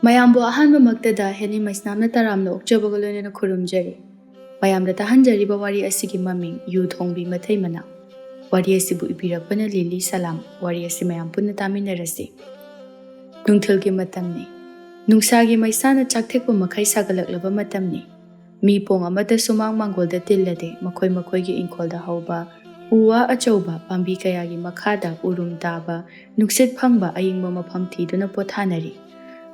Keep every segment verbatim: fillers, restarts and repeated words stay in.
ꯃꯌꯥꯝꯕꯨ ꯑꯍꯥꯟꯕꯃꯛꯇꯗ ꯍꯦꯂꯤ ꯃꯩꯁꯅꯥꯝꯅ ꯇꯔꯥꯝꯅ ꯑꯣꯛꯆꯕꯒ ꯂꯣꯏꯅꯅ ꯈꯨꯔꯨꯝꯖꯔꯤ꯫ ꯃꯌꯥꯝꯗ ꯇꯥꯍꯟꯖꯔꯤꯕ ꯋꯥꯔꯤ ꯑꯁꯤꯒꯤ ꯃꯃꯤꯡ ꯌꯨ ꯊꯣꯡꯕꯤ ꯃꯇꯩ ꯃꯅꯥꯎ꯫ ꯋꯥꯔꯤ ꯑꯁꯤꯕꯨ ꯏꯕꯤꯔꯛꯄꯅ ꯂꯤꯂꯤ ꯁꯂꯥꯝ꯫ ꯋꯥꯔꯤ ꯑꯁꯤ ꯃꯌꯥꯝ ꯄꯨꯟꯅ ꯇꯥꯃꯤꯟꯅꯔꯁꯤ꯫ ꯅꯨꯡꯊꯤꯜꯒꯤ ꯃꯇꯝꯅꯤ꯫ ꯅꯨꯡꯁꯥꯒꯤ ꯃꯩꯁꯥꯅ ꯆꯥꯛꯊꯦꯛꯄ ꯃꯈꯩ ꯁꯥꯒꯠꯂꯛꯂꯕ ꯃꯇꯝꯅꯤ꯫ ꯃꯤ ꯄꯣꯡ ꯑꯃꯠꯇ ꯁꯨꯃꯥꯡ ꯃꯥꯡꯒꯣꯜꯗ ꯇꯤꯜꯂꯗꯦ꯫ ꯃꯈꯣꯏ ꯃꯈꯣꯏꯒꯤ ꯏꯪꯈꯣꯜꯗ ꯍꯧꯕ ꯎ ꯋꯥ ꯑꯆꯧꯕ ꯄꯥꯝꯕꯤ ꯀꯌꯥꯒꯤ ꯃꯈꯥꯗ ꯎꯔꯨꯝ ꯇꯥꯕ, ꯅꯨꯡꯁꯤꯠ ꯐꯪꯕ ꯑꯏꯪꯕ ꯃꯐꯝ ꯊꯤꯗꯨꯅ ꯄꯣꯊꯥꯅꯔꯤ꯫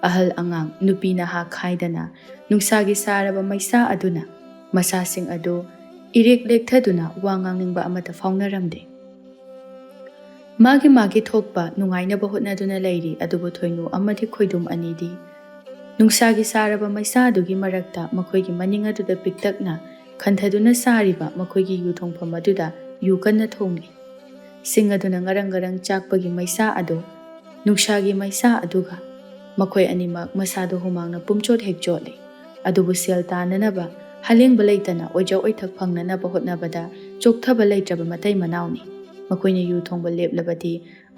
ꯑꯍꯜ ꯑꯉꯥꯡ, ꯅꯨꯄꯤ ꯅꯍꯥ ꯈꯥꯏꯗꯅ ꯅꯨꯡꯁꯥꯒꯤ ꯁꯥꯔꯕ ꯃꯩꯁꯥ ꯑꯗꯨꯅ ꯃꯁꯥꯁꯤꯡ ꯑꯗꯨ ꯏꯔꯦꯛ ꯂꯦꯛꯊꯗꯨꯅ ꯋꯥ ꯉꯥꯡꯅꯤꯡꯕ ꯑꯃꯠꯇ ꯐꯥꯎꯅꯔꯝꯗꯦ꯫ ꯃꯥꯒꯤ ꯃꯥꯒꯤ ꯊꯣꯛꯄ ꯅꯨꯡꯉꯥꯏꯅꯕ ꯍꯣꯠꯅꯗꯨꯅ ꯂꯩꯔꯤ꯫ ꯑꯗꯨꯕꯨ ꯊꯣꯏꯅꯨ ꯑꯃꯗꯤ ꯈꯣꯏꯗꯨꯝ ꯑꯅꯤꯗꯤ ꯅꯨꯡꯁꯥꯒꯤ ꯁꯥꯔꯕ ꯃꯩꯁꯥ ꯑꯗꯨꯒꯤ ꯃꯔꯛꯇ ꯃꯈꯣꯏꯒꯤ ꯃꯅꯤꯡ ꯑꯗꯨꯗ ꯄꯤꯛꯇꯛꯅ ꯈꯟꯊꯗꯨꯅ ꯁꯥꯔꯤꯕ ꯃꯈꯣꯏꯒꯤ ꯌꯨ ꯊꯣꯡꯐꯝ ꯑꯗꯨꯗ ꯌꯨ ꯀꯟꯅ ꯊꯣꯡꯂꯤ꯫ ꯁꯤꯡ ꯑꯗꯨꯅ ꯉꯔꯪ ꯉꯔꯪ ꯆꯥꯛꯄꯒꯤ ꯃꯩꯁꯥ ꯑꯗꯨ, ꯅꯨꯡꯁꯥꯒꯤ ꯃꯩꯁꯥ ꯑꯗꯨꯒ ꯃꯈꯣꯏ ꯑꯅꯤꯃꯛ ꯃꯁꯥꯗꯣ ꯍꯨꯃꯥꯡꯅ ꯄꯨꯝꯆꯣꯠ ꯍꯦꯛ ꯆꯣꯠꯂꯤ꯫ ꯑꯗꯨꯕꯨ ꯁꯦꯜ ꯇꯥꯅꯅꯕ, ꯍꯂꯦꯡꯕ ꯂꯩꯇꯅ ꯑꯣꯏꯖ ꯑꯣꯏꯊꯛ ꯐꯪꯅꯅꯕ ꯍꯣꯠꯅꯕꯗ ꯆꯣꯛꯊꯕ ꯂꯩꯇ꯭ꯔꯕ ꯃꯇꯩ ꯃꯅꯥꯎꯅꯤ꯫ ꯃꯈꯣꯏꯅ ꯌꯨ ꯊꯣꯡꯕ ꯂꯦꯞꯂꯕꯗꯤ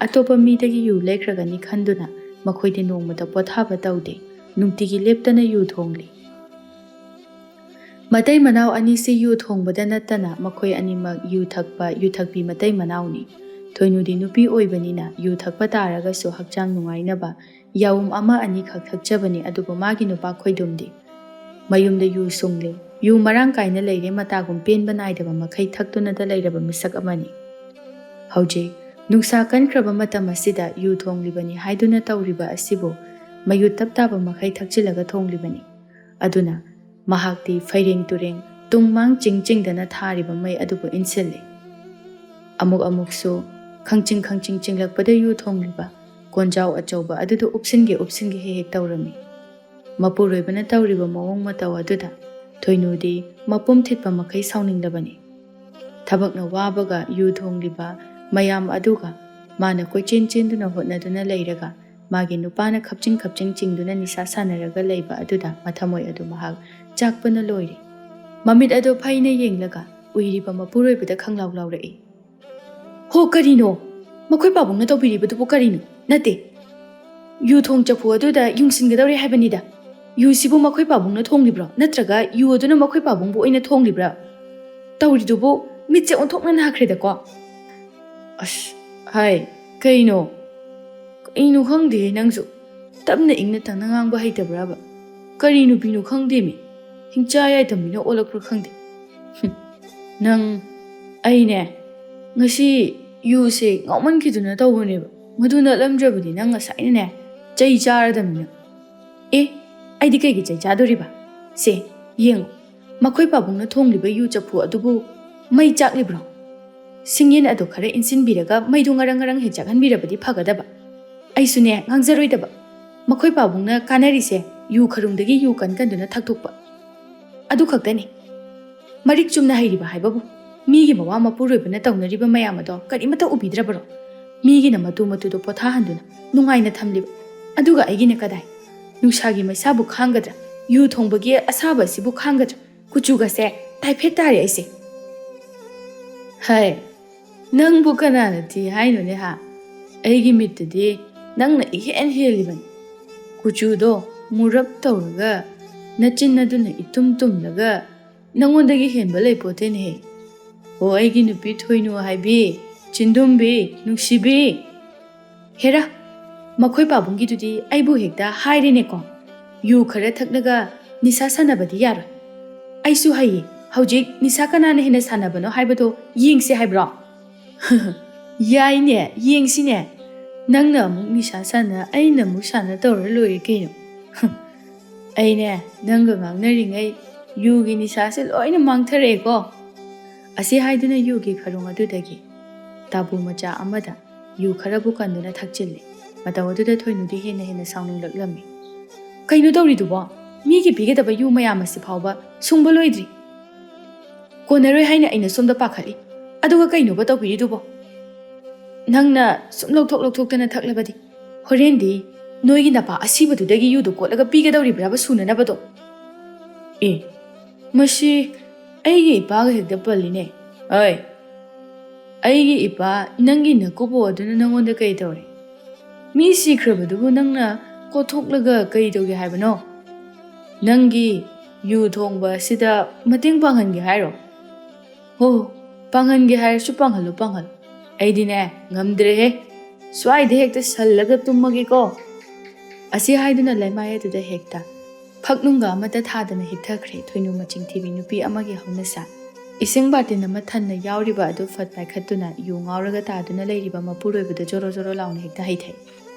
ꯑꯇꯣꯞꯄ ꯃꯤꯗꯒꯤ ꯌꯨ ꯂꯩꯈ꯭ꯔꯒꯅꯤ ꯈꯟꯗꯨꯅ ꯃꯈꯣꯏꯗꯤ ꯅꯣꯡꯃꯇ ꯄꯣꯊꯥꯕ ꯇꯧꯗꯦ꯫ ꯅꯨꯡꯇꯤꯒꯤ ꯂꯦꯞꯇꯅ ꯌꯨ ꯊꯣꯡꯂꯤ꯫ ꯃꯇꯩ ꯃꯅꯥꯎ ꯑꯅꯤꯁꯤ ꯌꯨ ꯊꯣꯡꯕꯗ ꯅꯠꯇꯅ ꯃꯈꯣꯏ ꯑꯅꯤꯃꯛ ꯌꯨ ꯊꯛꯄ, ꯌꯨ ꯊꯛꯄꯤ ꯃꯇꯩ ꯃꯅꯥꯎꯅꯤ꯫ ꯊꯣꯏꯅꯨꯗꯤ ꯅꯨꯄꯤ ꯑꯣꯏꯕꯅꯤꯅ ꯌꯨ ꯊꯛꯄ ꯇꯥꯔꯒꯁꯨ ꯍꯛꯆꯥꯡ ꯅꯨꯡꯉꯥꯏꯅꯕ ꯌꯥꯎꯝ ꯑꯃ ꯑꯅꯤꯈꯛ ꯊꯛꯆꯕꯅꯤ꯫ ꯑꯗꯨꯕꯨ ꯃꯥꯒꯤ ꯅꯨꯄꯥ ꯈꯣꯏꯗꯨꯝꯗꯤ ꯃꯌꯨꯝꯗ ꯌꯨ ꯁꯨꯡꯂꯦ꯫ ꯌꯨ ꯃꯔꯥꯡ ꯀꯥꯏꯅ ꯂꯩꯔꯦ꯫ ꯃꯇꯥꯒꯨꯝ ꯄꯦꯟꯕ ꯅꯥꯏꯗꯕ ꯃꯈꯩ ꯊꯛꯇꯨꯅꯇ ꯂꯩꯔꯕ ꯃꯤꯁꯛ ꯑꯃꯅꯤ꯫ ꯍꯧꯖꯤꯛ ꯅꯨꯡꯁꯥ ꯀꯟꯈ꯭ꯔꯕ ꯃꯇꯝ ꯑꯁꯤꯗ ꯌꯨ ꯊꯣꯡꯂꯤꯕꯅꯤ ꯍꯥꯏꯗꯨꯅ ꯇꯧꯔꯤꯕ ꯑꯁꯤꯕꯨ ꯃꯌꯨ ꯇꯞ ꯇꯥꯕ ꯃꯈꯩ ꯊꯛꯆꯤꯜꯂꯒ ꯊꯣꯡꯂꯤꯕꯅꯤ꯫ ꯑꯗꯨꯅ ꯃꯍꯥꯛꯇꯤ ꯐꯩꯔꯦꯡ ꯇꯨꯔꯦꯡ, ꯇꯨꯡ ꯃꯥꯡ ꯆꯤꯡ ꯆꯤꯡꯗꯅ ꯊꯥꯔꯤꯕ ꯃꯩ ꯑꯗꯨꯕꯨ ꯏꯟꯁꯤꯜꯂꯤ꯫ ꯑꯃꯨꯛ ꯑꯃꯨꯛꯁꯨ ꯈꯪꯆꯤꯡ ꯈꯪꯆꯤꯡ ꯆꯤꯡꯂꯛꯄꯗ ꯌꯨ ꯊꯣꯡꯂꯤꯕ ꯀꯣꯟꯖꯥꯎ ꯑꯆꯧꯕ ꯑꯗꯨꯗ ꯎꯞꯁꯤꯟꯒꯦ ꯎꯞꯁꯤꯟꯒꯦ ꯍꯦꯛ ꯍꯦꯛ ꯇꯧꯔꯝꯃꯤ꯫ ꯃꯄꯨꯔꯣꯏꯕꯅ ꯇꯧꯔꯤꯕ ꯃꯑꯣꯡ ꯃꯇꯧ ꯑꯗꯨꯗ ꯊꯣꯏꯅꯨꯗꯤ ꯃꯄꯨꯝ ꯊꯤꯠꯄ ꯃꯈꯩ ꯁꯥꯎꯅꯤꯡꯂꯕꯅꯤ꯫ ꯊꯕꯛꯅ ꯋꯥꯕꯒ ꯌꯨ ꯊꯣꯡꯂꯤꯕ ꯃꯌꯥꯝ ꯑꯗꯨꯒ ꯃꯥꯅ ꯀꯣꯏꯆꯦꯟ ꯆꯦꯟꯗꯨꯅ ꯍꯣꯠꯅꯗꯨꯅ ꯂꯩꯔꯒ ꯃꯥꯒꯤ ꯅꯨꯄꯥꯅ ꯈꯞꯆꯤꯡ ꯈꯞꯆꯤꯡ ꯆꯤꯡꯗꯨꯅ ꯅꯤꯁꯥ ꯁꯥꯟꯅꯔꯒ ꯂꯩꯕ ꯑꯗꯨꯗ ꯃꯊꯃꯣꯏ ꯑꯗꯨ ꯃꯍꯥꯛ ꯆꯥꯛꯄꯅ ꯂꯣꯏꯔꯦ꯫ ꯃꯃꯤꯠ ꯑꯗꯨ ꯐꯩꯅ ꯌꯦꯡꯂꯒ ꯎꯏꯔꯤꯕ ꯃꯄꯨꯔꯣꯏꯕꯗ ꯈꯪꯂꯥꯎ ꯂꯥꯎꯔꯛꯏ꯫ "ꯍꯣ, ꯀꯔꯤꯅꯣ? ꯃꯈꯣꯏ ꯄꯥꯕꯨꯡꯅ ꯇꯧꯕꯤꯔꯤꯕꯗꯨꯕꯨ ꯀꯔꯤꯅꯣ? ꯅꯠꯇꯦ, ꯌꯨ ꯊꯣꯡ ꯆꯐꯨ ꯑꯗꯨꯗ ꯌꯨꯡꯁꯤꯟꯒꯗꯧꯔꯦ ꯍꯥꯏꯕꯅꯤꯗ꯫ ꯌꯨꯁꯤꯕꯨ ꯃꯈꯣꯏ ꯄꯥꯕꯨꯡꯅ ꯊꯣꯡꯂꯤꯕ꯭ꯔꯣ, ꯅꯠꯇ꯭ꯔꯒ ꯌꯨ ꯑꯗꯨꯅ ꯃꯈꯣꯏ ꯄꯥꯕꯨꯡꯕꯨ ꯑꯣꯏꯅ ꯊꯣꯡꯂꯤꯕ꯭ꯔꯥ? ꯇꯧꯔꯤꯗꯨꯕꯨ ꯃꯤꯠꯁꯦ ꯑꯣꯟꯊꯣꯛꯅ ꯅꯥꯈ꯭ꯔꯦꯗꯀꯣ꯫ ꯑꯁ, ꯍꯥꯏ, ꯀꯩꯅꯣ? ꯀꯩꯅꯣ ꯈꯪꯗꯦ ꯅꯪꯁꯨ꯫ ꯇꯞꯅ ꯏꯪꯅ ꯇꯞꯅ ꯉꯥꯡꯕ ꯍꯩꯇꯕ꯭ꯔꯕ? ꯀꯔꯤ ꯅꯨꯄꯤꯅꯣ ꯈꯪꯗꯦꯃꯤ꯫ ꯍꯤꯡꯆꯥ ꯌꯥꯏꯇꯝꯕꯤꯅ ꯑꯣꯜꯂꯛꯄ꯭ꯔꯥ ꯈꯪꯗꯦ꯫ ꯍꯨꯝ, ꯅꯪ, ꯑꯩꯅꯦ, ꯉꯁꯤ ꯌꯨꯁꯦ ꯉꯥꯎꯃꯟꯈꯤꯗꯨꯅ ꯇꯧꯕꯅꯦꯕ꯫ ꯃꯗꯨ ꯅꯠꯂꯝꯗ꯭ꯔꯕꯗꯤ ꯅꯪ ꯉꯁꯥꯏꯅꯅꯦ ꯆꯩ ꯆꯥꯔꯗꯕꯅꯤ ꯅꯪ꯫ ꯑꯦ, ꯑꯩꯗꯤ ꯀꯩꯒꯤ ꯆꯩ ꯆꯥꯗꯣꯔꯤꯕ? ꯁꯦ, ꯌꯦꯡꯉꯨ, ꯃꯈꯣꯏ ꯄꯥꯕꯨꯡꯅ ꯊꯣꯡꯂꯤꯕ ꯌꯨ ꯆꯐꯨ ꯑꯗꯨꯕꯨ ꯃꯩ ꯆꯥꯛꯂꯤꯕ꯭ꯔꯣ? ꯁꯤꯡꯌꯦꯟ ꯑꯗꯨ ꯈꯔ ꯏꯟꯁꯤꯟꯕꯤꯔꯒ ꯃꯩꯗꯨ ꯉꯔꯪ ꯉꯔꯪ ꯍꯦꯛ ꯆꯥꯛꯍꯟꯕꯤꯔꯕꯗꯤ ꯐꯒꯗꯕ꯫ ꯑꯩꯁꯨꯅꯦ ꯉꯥꯡꯖꯔꯣꯏꯗꯕ꯫ ꯃꯈꯣꯏ ꯄꯥꯕꯨꯡꯅ ꯀꯥꯟꯅꯔꯤꯁꯦ ꯌꯨ ꯈꯔꯨꯡꯗꯒꯤ ꯌꯨ ꯀꯟ ꯀꯟꯗꯨꯅ ꯊꯛꯇꯣꯛꯄ꯫ ꯑꯗꯨ ꯈꯛꯇꯅꯤ꯫ ꯃꯔꯤꯛ ꯆꯨꯝꯅ ꯍꯩꯔꯤꯕ ꯍꯥꯏꯕꯕꯨ ꯃꯤꯒꯤ ꯃꯋꯥ ꯃꯄꯨꯔꯣꯏꯕꯅ ꯇꯧꯅꯔꯤꯕ ꯃꯌꯥꯝ ꯑꯗꯣ ꯀꯔꯤꯃꯠꯇ ꯎꯕꯤꯗ꯭ꯔꯕꯔꯣ? ꯃꯤꯒꯤꯅ ꯃꯇꯨ ꯃꯇꯨꯗꯣ ꯄꯣꯊꯥꯍꯟꯗꯨꯅ ꯅꯨꯡꯉꯥꯏꯅ ꯊꯝꯂꯤꯕ꯫ ꯑꯗꯨꯒ ꯑꯩꯒꯤꯅ ꯀꯗꯥꯏ? ꯅꯨꯡꯁꯥꯒꯤ ꯃꯩꯁꯥꯕꯨ ꯈꯥꯡꯒꯗ꯭ꯔꯥ? ꯌꯨ ꯊꯣꯡꯕꯒꯤ ꯑꯁꯥꯕ ꯑꯁꯤꯕꯨ ꯈꯥꯡꯒꯗ꯭ꯔꯥ? ꯀꯨꯆꯨꯒꯁꯦ ꯇꯥꯏꯐꯦꯠ ꯇꯥꯔꯦ ꯑꯩꯁꯦ꯫ ꯍꯥꯏ, ꯅꯪꯕꯨ ꯀꯅꯥꯅ ꯊꯤ ꯍꯥꯏꯅꯣꯅꯦ ꯍꯥ? ꯑꯩꯒꯤ ꯃꯤꯠꯇꯗꯤ ꯅꯪꯅ ꯏꯍꯦꯟ ꯍꯦꯜꯂꯤꯕꯅꯤ꯫ ꯀꯨꯆꯨꯗꯣ ꯃꯨꯔꯞ ꯇꯧꯔꯒ ꯅꯆꯤꯟ ꯑꯗꯨꯅ ꯏꯇꯨꯝ ꯇꯨꯝꯂꯒ ꯅꯪꯉꯣꯟꯗꯒꯤ ꯍꯦꯟꯕ ꯂꯩꯄꯣꯠꯇꯦꯅꯦꯍꯦ꯫ ꯑꯣ ꯑꯩꯒꯤ ꯅꯨꯄꯤ ꯊꯣꯏꯅꯨ ꯍꯥꯏꯕꯤ, ꯆꯤꯟꯗꯨꯝꯕꯤ, ꯅꯨꯡꯁꯤꯕꯤ꯫ ꯍꯦꯔꯥ, ꯃꯈꯣꯏ ꯄꯥꯕꯨꯡꯒꯤꯗꯨꯗꯤ ꯑꯩꯕꯨ ꯍꯦꯛꯇ ꯍꯥꯏꯔꯦꯅꯦꯀꯣ꯫ ꯌꯨ ꯈꯔ ꯊꯛꯂꯒ ꯅꯤꯁꯥ ꯁꯥꯟꯅꯕꯗꯤ ꯌꯥꯔꯣꯏ꯫ ꯑꯩꯁꯨ ꯍꯩꯌꯦ, ꯍꯧꯖꯤꯛ ꯅꯤꯁꯥ ꯀꯅꯥꯅ ꯍꯦꯟꯅ ꯁꯥꯟꯅꯕꯅꯣ ꯍꯥꯏꯕꯗꯣ ꯌꯦꯡꯁꯦ ꯍꯥꯏꯕ꯭ꯔꯣ? ꯌꯥꯏꯅꯦ, ꯌꯦꯡꯁꯤꯅꯦ꯫ ꯅꯪꯅ ꯑꯃꯨꯛ ꯅꯤꯁꯥ ꯁꯥꯟꯅ, ꯑꯩꯅ ꯑꯃꯨꯛ ꯁꯥꯟꯅ ꯇꯧꯔ ꯂꯣꯏꯔꯦ ꯀꯩꯅꯣ꯫ ꯑꯩꯅꯦ, ꯅꯪꯒ ꯉꯥꯡꯅꯔꯤꯉꯩ ꯌꯨꯒꯤ ꯅꯤꯁꯥꯁꯦ ꯂꯣꯏꯅ ꯃꯥꯡꯊꯔꯛꯑꯦꯀꯣ꯫ ꯑꯁꯤ ꯍꯥꯏꯗꯨꯅ ꯌꯨꯒꯤ ꯈꯔꯨꯡ ꯑꯗꯨꯗꯒꯤ ꯇꯥꯕꯨ ꯃꯆꯥ ꯑꯃꯗ ꯌꯨ ꯈꯔꯕꯨ ꯀꯟꯗꯨꯅ ꯊꯛꯆꯤꯜꯂꯤ꯫ ꯃꯇꯧ ꯑꯗꯨꯗ ꯊꯣꯏꯅꯨꯗꯤ ꯍꯦꯟꯅ ꯍꯦꯟꯅ ꯁꯥꯎꯅꯤꯡꯂꯛꯂꯝꯃꯤ꯫ "ꯀꯩꯅꯣ ꯇꯧꯔꯤꯗꯨꯕꯣ? ꯃꯤꯒꯤ ꯄꯤꯒꯗꯕ ꯌꯨ ꯃꯌꯥꯝ ꯑꯁꯤ ꯐꯥꯎꯕ ꯁꯨꯡꯕ ꯂꯣꯏꯗ꯭ꯔꯤ꯫ ꯀꯣꯟꯅꯔꯣꯏ ꯍꯥꯏꯅ ꯑꯩꯅ ꯁꯣꯝꯗ ꯄꯥꯈꯠꯂꯤ꯫ ꯑꯗꯨꯒ ꯀꯩꯅꯣꯕ ꯇꯧꯕꯤꯔꯤꯗꯨꯕꯣ? ꯅꯪꯅ ꯁꯨꯝ ꯂꯧꯊꯣꯛ ꯂꯧꯊꯣꯛꯇꯅ ꯊꯛꯂꯕꯗꯤ ꯍꯣꯔꯦꯟꯗꯤ ꯅꯣꯏꯒꯤ ꯅꯄꯥ ꯑꯁꯤꯕꯗꯨꯗꯒꯤ ꯌꯨꯗꯨ ꯀꯣꯠꯂꯒ ꯄꯤꯒꯗꯧꯔꯤꯕ꯭ꯔꯥꯕ ꯁꯨꯅꯅꯕꯗꯣ?" "ꯑꯦ, ꯃꯁꯤ ꯑꯩꯒꯤ ꯏꯄꯥꯒ ꯍꯦꯛꯇ ꯄꯜꯂꯤꯅꯦ꯫ ꯑꯣꯏ, ꯑꯩꯒꯤ ꯏꯄꯥ, ꯅꯪꯒꯤ ꯅꯀꯨꯕꯣꯛ ꯑꯗꯨꯅ ꯅꯪꯉꯣꯟꯗ ꯀꯩ ꯇꯧꯔꯦ?" ꯃꯤ ꯁꯤꯈ꯭ꯔꯕꯗꯨꯕꯨ ꯅꯪꯅ ꯀꯣꯠꯊꯣꯛꯂꯒ ꯀꯔꯤ ꯇꯧꯒꯦ ꯍꯥꯏꯕꯅꯣ? ꯅꯪꯒꯤ ꯌꯨ ꯊꯣꯡꯕ ꯑꯁꯤꯗ ꯃꯇꯦꯡ ꯄꯥꯡꯍꯟꯒꯦ ꯍꯥꯏꯔꯣ? ꯍꯣ, ꯄꯥꯡꯍꯟꯒꯦ ꯍꯥꯏꯔꯁꯨ ꯄꯥꯡꯍꯜꯂꯨ, ꯄꯥꯡꯍꯜꯂꯨ꯫ ꯑꯩꯗꯤꯅꯦ, ꯉꯝꯗ꯭ꯔꯦꯍꯦ꯫ ꯁ꯭ꯋꯥꯏꯗ ꯍꯦꯛꯇ ꯁꯜꯂꯒ ꯇꯨꯝꯃꯒꯦꯀꯣ꯫ ꯑꯁꯤ ꯍꯥꯏꯗꯨꯅ ꯂꯩꯃꯥꯏ ꯑꯗꯨꯗ ꯍꯦꯛꯇ ꯐꯛꯅꯨꯡꯒ ꯑꯃꯠꯇ ꯊꯥꯗꯅ ꯍꯤꯞꯊꯈ꯭ꯔꯦ ꯊꯣꯏꯅꯨ ꯃꯆꯤꯡ ꯊꯤꯕꯤ ꯅꯨꯄꯤ ꯑꯃꯒꯤ ꯍꯧꯅꯁꯥ꯫ ꯏꯁꯤꯡ ꯕꯥꯔꯇꯤꯟ ꯑꯃ ꯊꯟꯅ ꯌꯥꯎꯔꯤꯕ ꯑꯗꯨ ꯐꯠ ꯄꯥꯏꯈꯠꯇꯨꯅ ꯌꯨ ꯉꯥꯎꯔꯒ ꯇꯥꯗꯨꯅ ꯂꯩꯔꯤꯕ ꯃꯄꯨꯔꯣꯏꯕꯗ ꯖꯣꯔꯣ ꯖꯣꯔꯣ ꯂꯥꯎꯅ ꯍꯦꯛꯇ ꯍꯩꯊꯩ꯫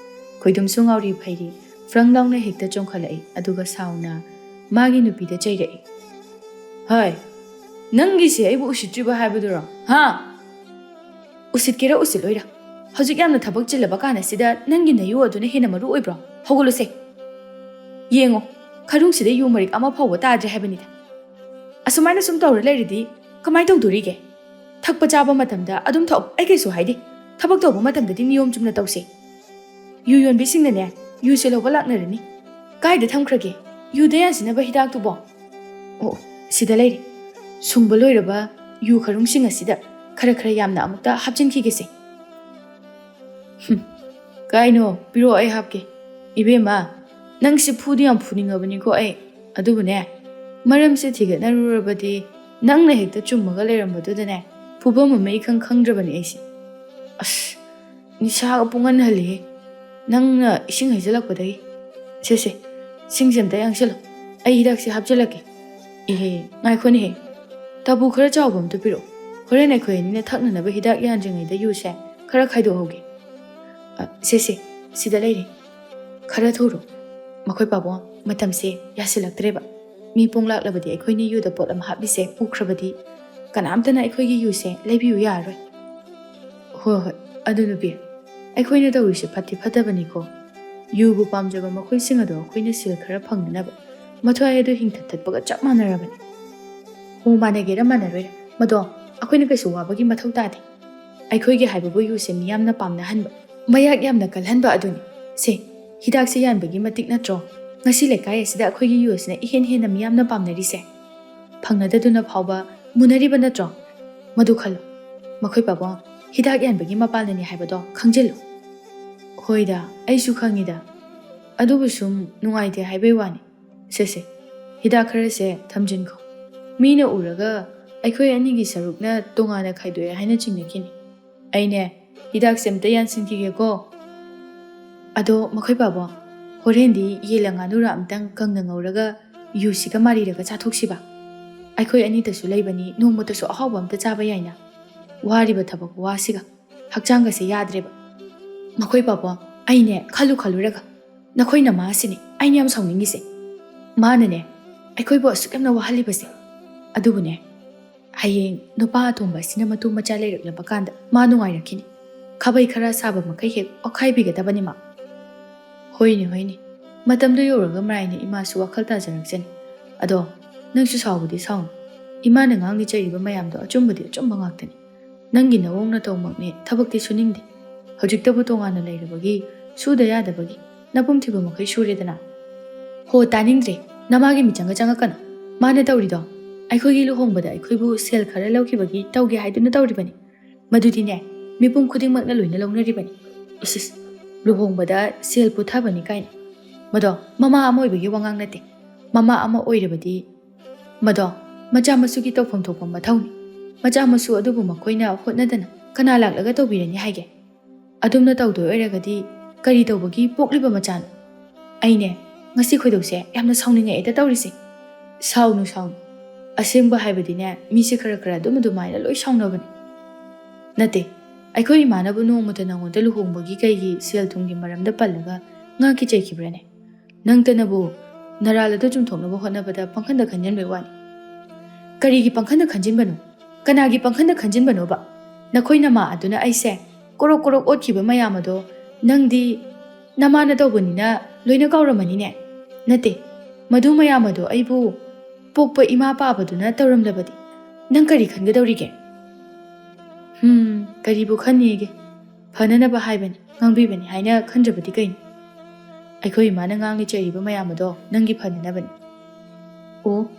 ꯈꯣꯏꯗꯨꯝꯁꯨ ꯉꯥꯎꯔꯤ ꯐꯩꯔꯤ, ꯐ꯭ꯔꯪ ꯂꯥꯎꯅ ꯍꯦꯛꯇ ꯆꯣꯡꯈꯠꯂꯛꯏ, ꯑꯗꯨꯒ ꯁꯥꯎꯅ ꯃꯥꯒꯤ ꯅꯨꯄꯤꯗ ꯆꯩꯔꯛꯏ꯫ "ꯍꯣꯏ, ꯅꯪꯒꯤꯁꯦ ꯑꯩꯕꯨ ꯎꯁꯤꯠꯇ꯭ꯔꯤꯕ ꯍꯥꯏꯕꯗꯨꯔꯣ? ꯍꯥ? ꯎꯁꯤꯠꯀꯦꯔꯥ ꯎꯁꯤꯠꯂꯣꯏꯔꯥ? ꯍꯧꯖꯤꯛ ꯌꯥꯝꯅ ꯊꯕꯛ ꯆꯤꯜꯂꯕ ꯀꯥꯟ ꯑꯁꯤꯗ ꯅꯪꯒꯤ ꯅꯌꯨ ꯑꯗꯨꯅ ꯍꯦꯟꯅ ꯃꯔꯨ ꯑꯣꯏꯕ꯭ꯔꯣ? ꯍꯧꯒꯠꯂꯨꯁꯦ꯫ ꯌꯦꯡꯉꯣ, ꯈꯔꯨꯡꯁꯤꯗ ꯌꯨ ꯃꯔꯤꯛ ꯑꯃ ꯐꯥꯎꯕ ꯇꯥꯗ꯭ꯔꯦ ꯍꯥꯏꯕꯅꯤꯗ꯫ ꯑꯁꯨꯃꯥꯏꯅ ꯁꯨꯝ ꯇꯧꯔ ꯂꯩꯔꯗꯤ ꯀꯃꯥꯏꯅ ꯇꯧꯗꯣꯔꯤꯒꯦ? ꯊꯛꯄ ꯆꯥꯕ ꯃꯇꯝꯗ ꯑꯗꯨꯝ ꯊꯛꯑꯣ, ꯑꯩ ꯀꯩꯁꯨ ꯍꯥꯏꯗꯦ꯫ ꯊꯕꯛ ꯇꯧꯕ ꯃꯇꯝꯗꯗꯤ ꯅꯤꯌꯣꯝ ꯆꯨꯝꯅ ꯇꯧꯁꯦ꯫ ꯌꯨ ꯌꯣꯟꯕꯤꯁꯤꯡꯅꯅꯦ, ꯌꯨꯁꯦ ꯂꯧꯕ ꯂꯥꯛꯅꯔꯅꯤ꯫ ꯀꯥꯏꯗ ꯊꯝꯈ꯭ꯔꯒꯦ ꯌꯨꯗ ꯌꯥꯟꯁꯤꯟꯅꯕ ꯍꯤꯗꯥꯛꯇꯨꯕꯣ? ꯑꯣ, ꯁꯤꯗ ꯂꯩꯔꯦ꯫ ꯁꯨꯡꯕ ꯂꯣꯏꯔꯕ ꯌꯨ ꯈꯔꯨꯡꯁꯤꯡ ꯑꯁꯤꯗ ꯈꯔ ꯈꯔ ꯌꯥꯝꯅ ꯑꯃꯨꯛꯇ ꯍꯥꯞꯆꯤꯟꯈꯤꯒꯦꯁꯦ꯫ ꯍꯨꯝ, ꯀꯥꯏꯅꯣ, ꯄꯤꯔꯛꯑꯣ, ꯑꯩ ꯍꯥꯞꯀꯦ꯫ ꯏꯕꯦꯝꯃ, ꯅꯪꯁꯤ ꯐꯨꯗꯤ ꯌꯥꯝ ꯐꯨꯅꯤꯡꯉꯕꯅꯤꯀꯣ ꯑꯩ꯫ ꯑꯗꯨꯕꯨꯅꯦ, ꯃꯔꯝꯁꯦ ꯊꯤꯒꯠꯅꯔꯨꯔꯕꯗꯤ ꯅꯪꯅ ꯍꯦꯛꯇ ꯆꯨꯝꯃꯒ ꯂꯩꯔꯝꯕꯗꯨꯗꯅꯦ, ꯐꯨꯐꯝ ꯑꯃ ꯏꯈꯪ ꯈꯪꯗ꯭ꯔꯕꯅꯤ ꯑꯩꯁꯦ꯫ ꯑꯁ, ꯅꯤꯁꯥꯒ ꯄꯨꯡꯍꯟꯍꯜꯂꯤꯍꯦ꯫ ꯅꯪꯅ ꯏꯁꯤꯡ ꯍꯩꯖꯤꯜꯂꯛꯄꯗꯒꯤ꯫ ꯁꯦ, ꯁꯦ, ꯁꯤꯡꯁꯦ ꯑꯝꯇ ꯌꯥꯡꯁꯤꯜꯂꯣ꯫ ꯑꯩ ꯍꯤꯗꯥꯛꯁꯦ ꯍꯥꯞꯆꯤꯜꯂꯛꯀꯦ꯫ ꯏꯍꯦ, ꯉꯥꯏꯈꯣꯅꯦꯍꯦ꯫ ꯇꯥꯕꯨ ꯈꯔ ꯆꯥꯎꯕ ꯑꯝꯇ ꯄꯤꯔꯛꯑꯣ꯫ ꯍꯣꯔꯦꯟ ꯑꯩꯈꯣꯏ ꯑꯅꯤꯅ ꯊꯛꯅꯅꯕ ꯍꯤꯗꯥꯛ ꯌꯥꯟꯗ꯭ꯔꯤꯉꯩꯗ ꯌꯨꯁꯦ ꯈꯔ ꯈꯥꯏꯗꯣꯛꯍꯧꯒꯦ꯫ ꯑ, ꯁꯦ, ꯁꯦ, ꯁꯤꯗ ꯂꯩꯔꯦ꯫ ꯈꯔ ꯊꯨꯔꯣ꯫ ꯃꯈꯣꯏ ꯄꯥꯕꯨꯡ, ꯃꯇꯝꯁꯦ ꯌꯥꯁꯤꯜꯂꯛꯇ꯭ꯔꯦꯕ꯫ ꯃꯤ ꯄꯣꯡ ꯂꯥꯛꯂꯕꯗꯤ ꯑꯩꯈꯣꯏꯅ ꯌꯨꯗ ꯄꯣꯠ ꯑꯃ ꯍꯥꯞꯂꯤꯁꯦ ꯎꯈ꯭ꯔꯕꯗꯤ ꯀꯅꯥꯝꯇꯅ ꯑꯩꯈꯣꯏꯒꯤ ꯌꯨꯁꯦ ꯂꯩꯕꯤꯌꯨ ꯌꯥꯔꯔꯣꯏ꯫ ꯍꯣꯏ, ꯍꯣꯏ, ꯑꯗꯨ ꯅꯨꯄꯤ, ꯑꯩꯈꯣꯏꯅ ꯇꯧꯔꯤꯁꯦ ꯐꯠꯇꯤ ꯐꯠꯇꯕꯅꯤꯀꯣ꯫ ꯌꯨꯕꯨ ꯄꯥꯝꯖꯕ ꯃꯈꯣꯏꯁꯤꯡ ꯑꯗꯣ ꯑꯩꯈꯣꯏꯅ ꯁꯦꯜ ꯈꯔ ꯐꯪꯅꯅꯕ ꯃꯊ꯭ꯋꯥꯏ ꯑꯗꯨ ꯍꯤꯡꯊꯠ ꯊꯠꯄꯒ ꯆꯞ ꯃꯥꯟꯅꯔꯕꯅꯤ꯫ ꯍꯣ, ꯃꯥꯟꯅꯒꯦꯔꯥ ꯃꯥꯟꯅꯔꯣꯏꯔꯥ, ꯃꯗꯣ ꯑꯩꯈꯣꯏꯅ ꯀꯩꯁꯨ ꯋꯥꯕꯒꯤ ꯃꯊꯧ ꯇꯥꯗꯦ꯫ ꯑꯩꯈꯣꯏꯒꯤ ꯍꯥꯏꯕꯕꯨ ꯌꯨꯁꯦ ꯃꯤꯌꯥꯝꯅ ꯄꯥꯝꯅꯍꯟꯕ, ꯃꯌꯥꯛ ꯌꯥꯝꯅ ꯀꯜꯍꯟꯕ ꯑꯗꯨꯅꯤ꯫ ꯁꯦ, ꯍꯤꯗꯥꯛꯁꯦ ꯌꯥꯟꯕꯒꯤ ꯃꯇꯤꯛ ꯅꯠꯇ꯭ꯔꯣ? ꯉꯁꯤ ꯂꯩꯀꯥꯏ ꯑꯁꯤꯗ ꯑꯩꯈꯣꯏꯒꯤ ꯌꯨ ꯑꯁꯤꯅ ꯏꯍꯦꯟ ꯍꯦꯟꯅ ꯃꯤꯌꯥꯝꯅ ꯄꯥꯝꯅꯔꯤꯁꯦ꯫ ꯐꯪꯅꯗꯗꯨꯅ ꯐꯥꯎꯕ ꯃꯨꯟꯅꯔꯤꯕ ꯅꯠꯇ꯭ꯔꯣ? ꯃꯗꯨ ꯈꯜꯂꯨ꯫ ꯃꯈꯣꯏ ꯄꯥꯕꯨꯡ, ꯍꯤꯗꯥꯛ ꯌꯥꯟꯕꯒꯤ ꯃꯄꯥꯜꯅꯅꯤ ꯍꯥꯏꯕꯗꯣ ꯈꯪꯖꯤꯜꯂꯨ꯫ ꯍꯣꯏꯗ, ꯑꯩꯁꯨ ꯈꯪꯉꯤꯗ꯫ ꯑꯗꯨꯕꯨ ꯁꯨꯝ ꯅꯨꯡꯉꯥꯏꯇꯦ ꯍꯥꯏꯕꯩ ꯋꯥꯅꯤ꯫ ꯁꯦ ꯁꯦ, ꯍꯤꯗꯥꯛ ꯈꯔꯁꯦ ꯊꯝꯖꯤꯟꯈꯣ꯫ ꯃꯤꯅ ꯎꯔꯒ ꯑꯩꯈꯣꯏ ꯑꯅꯤꯒꯤ ꯁꯔꯨꯛꯅ ꯇꯣꯉꯥꯟꯅ ꯈꯥꯏꯗꯣꯛꯑꯦ ꯍꯥꯏꯅ ꯆꯤꯡꯅꯈꯤꯅꯤ꯫ ꯑꯩꯅꯦ, ꯍꯤꯗꯥꯛꯁꯦ ꯑꯝꯇ ꯌꯥꯟꯁꯤꯟꯈꯤꯒꯦꯀꯣ꯫ ꯑꯗꯣ ꯃꯈꯣꯏ ꯄꯥꯕꯣ, ꯍꯣꯔꯦꯟꯗꯤ ꯌꯦꯟꯂ ꯉꯥꯅꯨꯔ ꯑꯝꯇꯪ ꯀꯪꯅ ꯉꯧꯔꯒ ꯌꯨꯁꯤꯒ ꯃꯥꯔꯤꯔꯒ ꯆꯥꯊꯣꯛꯁꯤꯕ꯫ ꯑꯩꯈꯣꯏ ꯑꯅꯤꯇꯁꯨ ꯂꯩꯕꯅꯤ, ꯅꯣꯡꯃꯇꯁꯨ ꯑꯍꯥꯎꯕ ꯑꯝꯇ ꯆꯥꯕ ꯌꯥꯏꯅ꯫ ꯋꯥꯔꯤꯕ ꯊꯕꯛ ꯋꯥꯁꯤꯒ ꯍꯛꯆꯥꯡꯒꯁꯦ ꯌꯥꯗ꯭ꯔꯦꯕ꯫ ꯃꯈꯣꯏ ꯄꯥꯕꯣ, ꯑꯩꯅꯦ ꯈꯜꯂꯨ ꯈꯜꯂꯨꯔꯒ ꯅꯈꯣꯏ ꯅꯃꯥꯁꯤꯅꯦ ꯑꯩꯅ ꯌꯥꯝ ꯁꯥꯎꯅꯤꯡꯉꯤꯁꯦ꯫ ꯃꯥꯅꯅꯦ ꯑꯩꯈꯣꯏꯕꯨ ꯑꯁꯨꯛ ꯌꯥꯝꯅ ꯋꯥꯍꯜꯂꯤꯕꯁꯦ꯫ ꯑꯗꯨꯕꯨꯅꯦ, ꯍꯌꯦꯡ ꯅꯨꯄꯥ ꯑꯇꯣꯝꯕ ꯑꯁꯤꯅ ꯃꯇꯨ ꯃꯆꯥ ꯂꯩꯔꯛꯂꯕ ꯀꯥꯟꯗ ꯃꯥ ꯅꯨꯡꯉꯥꯏꯔꯛꯈꯤꯅꯤ꯫ ꯈꯥꯕꯩ ꯈꯔ ꯁꯥꯕ ꯃꯈꯩ ꯍꯦꯛ ꯑꯣꯠꯈꯥꯏꯕꯤꯒꯗꯕꯅꯤ ꯃꯥ꯫ ꯍꯣꯏꯅꯦ, ꯍꯣꯏꯅꯦ, ꯃꯇꯝꯗꯨ ꯌꯧꯔꯒ ꯃꯔꯥꯏꯅ ꯏꯃꯥꯁꯨ ꯋꯥꯈꯜ ꯇꯥꯖꯔꯛꯆꯅꯤ꯫ ꯑꯗꯣ ꯅꯪꯁꯨ ꯁꯥꯎꯕꯗꯤ ꯁꯥꯎꯅꯨ꯫ ꯏꯃꯥꯅ ꯉꯥꯡꯂꯤ ꯆꯩꯔꯤꯕ ꯃꯌꯥꯝꯗꯣ ꯑꯆꯨꯝꯕꯗꯤ ꯑꯆꯨꯝꯕ ꯉꯥꯛꯇꯅꯤ꯫ ꯅꯪꯒꯤ ꯅꯋꯣꯡ ꯅꯇꯧꯃꯛꯅꯦ ꯊꯕꯛꯇꯤ ꯁꯨꯅꯤꯡꯗꯦ꯫ ꯍꯧꯖꯤꯛꯇꯕꯨ ꯇꯣꯉꯥꯟꯅ ꯂꯩꯔꯕꯒꯤ, ꯁꯨꯗ ꯌꯥꯗꯕꯒꯤ ꯅꯄꯨꯝ ꯊꯤꯕ ꯃꯈꯩ ꯁꯨꯔꯦꯗꯅ꯫ ꯍꯣ, ꯇꯥꯅꯤꯡꯗ꯭ꯔꯦ꯫ ꯅꯃꯥꯒꯤ ꯃꯤꯆꯪꯒ ꯆꯪꯉꯛꯀꯅꯨ꯫ ꯃꯥꯅ ꯇꯧꯔꯤꯗꯣ ꯑꯩꯈꯣꯏꯒꯤ ꯂꯨꯍꯣꯡꯕꯗ ꯑꯩꯈꯣꯏꯕꯨ ꯁꯦꯜ ꯈꯔ ꯂꯧꯈꯤꯕꯒꯤ ꯇꯧꯒꯦ ꯍꯥꯏꯗꯨꯅ ꯇꯧꯔꯤꯕꯅꯤ꯫ ꯃꯗꯨꯗꯤꯅꯦ, ꯃꯤꯄꯨꯝ ꯈꯨꯗꯤꯡꯃꯛꯅ ꯂꯣꯏꯅ ꯂꯧꯅꯔꯤꯕꯅꯤ꯫ ꯏꯁ ꯏꯁ, ꯂꯨꯍꯣꯡꯕꯗ ꯁꯦꯜ ꯄꯨꯊꯕꯅꯤ ꯀꯥꯏꯅ꯫ ꯃꯗꯣ ꯃꯃꯥ ꯑꯃ ꯑꯣꯏꯕꯒꯤ ꯋꯥꯉꯥꯡ ꯅꯠꯇꯦ꯫ ꯃꯃꯥ ꯑꯃ ꯑꯣꯏꯔꯕꯗꯤ ꯃꯗꯣ ꯃꯆꯥ ꯃꯁꯨꯒꯤ ꯇꯧꯐꯝ ꯊꯣꯛꯄ ꯃꯊꯧꯅꯤ꯫ ꯃꯆꯥ ꯃꯁꯨ ꯑꯗꯨꯕꯨ ꯃꯈꯣꯏꯅ ꯍꯣꯠꯅꯗꯅ ꯀꯅꯥ ꯂꯥꯛꯂꯒ ꯇꯧꯕꯤꯔꯅꯤ ꯍꯥꯏꯒꯦ? ꯑꯗꯨꯝꯅ ꯇꯧꯗꯣꯏ ꯑꯣꯏꯔꯒꯗꯤ ꯀꯔꯤ ꯇꯧꯕꯒꯤ ꯄꯣꯛꯂꯤꯕ ꯃꯆꯥꯅꯣ? ꯑꯩꯅꯦ, ꯉꯁꯤ ꯈꯣꯏꯗꯧꯁꯦ ꯌꯥꯝꯅ ꯁꯥꯎꯅꯤꯡꯉꯛꯑꯦꯗ ꯇꯧꯔꯤꯁꯦ꯫ ꯁꯥꯎꯅꯨ, ꯁꯥꯎꯅꯨ꯫ ꯑꯁꯦꯡꯕ ꯍꯥꯏꯕꯗꯤꯅꯦ, ꯃꯤꯁꯦ ꯈꯔ ꯈꯔ ꯑꯗꯨꯝ ꯑꯗꯨꯃꯥꯏꯅ ꯂꯣꯏ ꯁꯥꯎꯅꯕꯅꯤ꯫ ꯅꯠꯇꯦ, ꯑꯩꯈꯣꯏ ꯏꯃꯥꯅꯕꯨ ꯅꯣꯡꯃꯇ ꯅꯉꯣꯟꯗ ꯂꯨꯍꯣꯡꯕꯒꯤ ꯀꯩꯒꯤ ꯁꯦꯜ ꯊꯨꯝꯒꯤ ꯃꯔꯝꯗ ꯄꯜꯂꯒ ꯉꯥꯡꯈꯤ ꯆꯩꯈꯤꯕ꯭ꯔꯅꯦ? ꯅꯪꯇꯅꯕꯨ ꯅꯔꯥꯜ ꯑꯗꯨ ꯆꯨꯝꯊꯣꯛꯅꯕ ꯍꯣꯠꯅꯕꯗ ꯄꯪꯈꯟꯗ ꯈꯟꯖꯤꯟꯕꯩ ꯋꯥꯅꯤ꯫ ꯀꯔꯤꯒꯤ ꯄꯪꯈꯟꯗ ꯈꯟꯖꯤꯟꯕꯅꯣ? ꯀꯅꯥꯒꯤ ꯄꯪꯈꯟꯗ ꯈꯟꯖꯤꯟꯕꯅꯣꯕ? ꯅꯈꯣꯏ ꯅꯃꯥ ꯑꯗꯨꯅ ꯑꯩꯁꯦ ꯀꯣꯔꯣꯛ ꯀꯣꯔꯣꯛ ꯑꯣꯠꯈꯤꯕ ꯃꯌꯥꯝ ꯑꯗꯣ ꯅꯪꯗꯤ ꯅꯃꯥꯅ ꯇꯧꯕꯅꯤꯅ ꯂꯣꯏꯅ ꯀꯥꯎꯔꯝꯃꯅꯤꯅꯦ? ꯅꯠꯇꯦ, ꯃꯗꯨ ꯃꯌꯥꯝ ꯑꯗꯣ ꯑꯩꯕꯨ ꯄꯣꯛꯄ ꯏꯃꯥ ꯄꯥꯕꯗꯨꯅ ꯇꯧꯔꯝꯂꯕꯗꯤ ꯅꯪ ꯀꯔꯤ ꯈꯟꯒꯗꯧꯔꯤꯒꯦ? ꯍꯨꯝ, ꯀꯔꯤꯕꯨ ꯈꯟꯅꯤꯒꯦ? ꯐꯅꯅꯕ ꯍꯥꯏꯕꯅꯤ, ꯉꯥꯡꯕꯤꯕꯅꯤ ꯍꯥꯏꯅ ꯈꯟꯗ꯭ꯔꯕꯗꯤ ꯀꯩꯅꯣ? ꯑꯩꯈꯣꯏ ꯏꯃꯥꯅ ꯉꯥꯡꯂꯤ ꯆꯩꯔꯤꯕ ꯃꯌꯥꯝ ꯑꯗꯣ ꯅꯪꯒꯤ ꯐꯅꯅꯕꯅꯤ꯫ ꯑꯣ,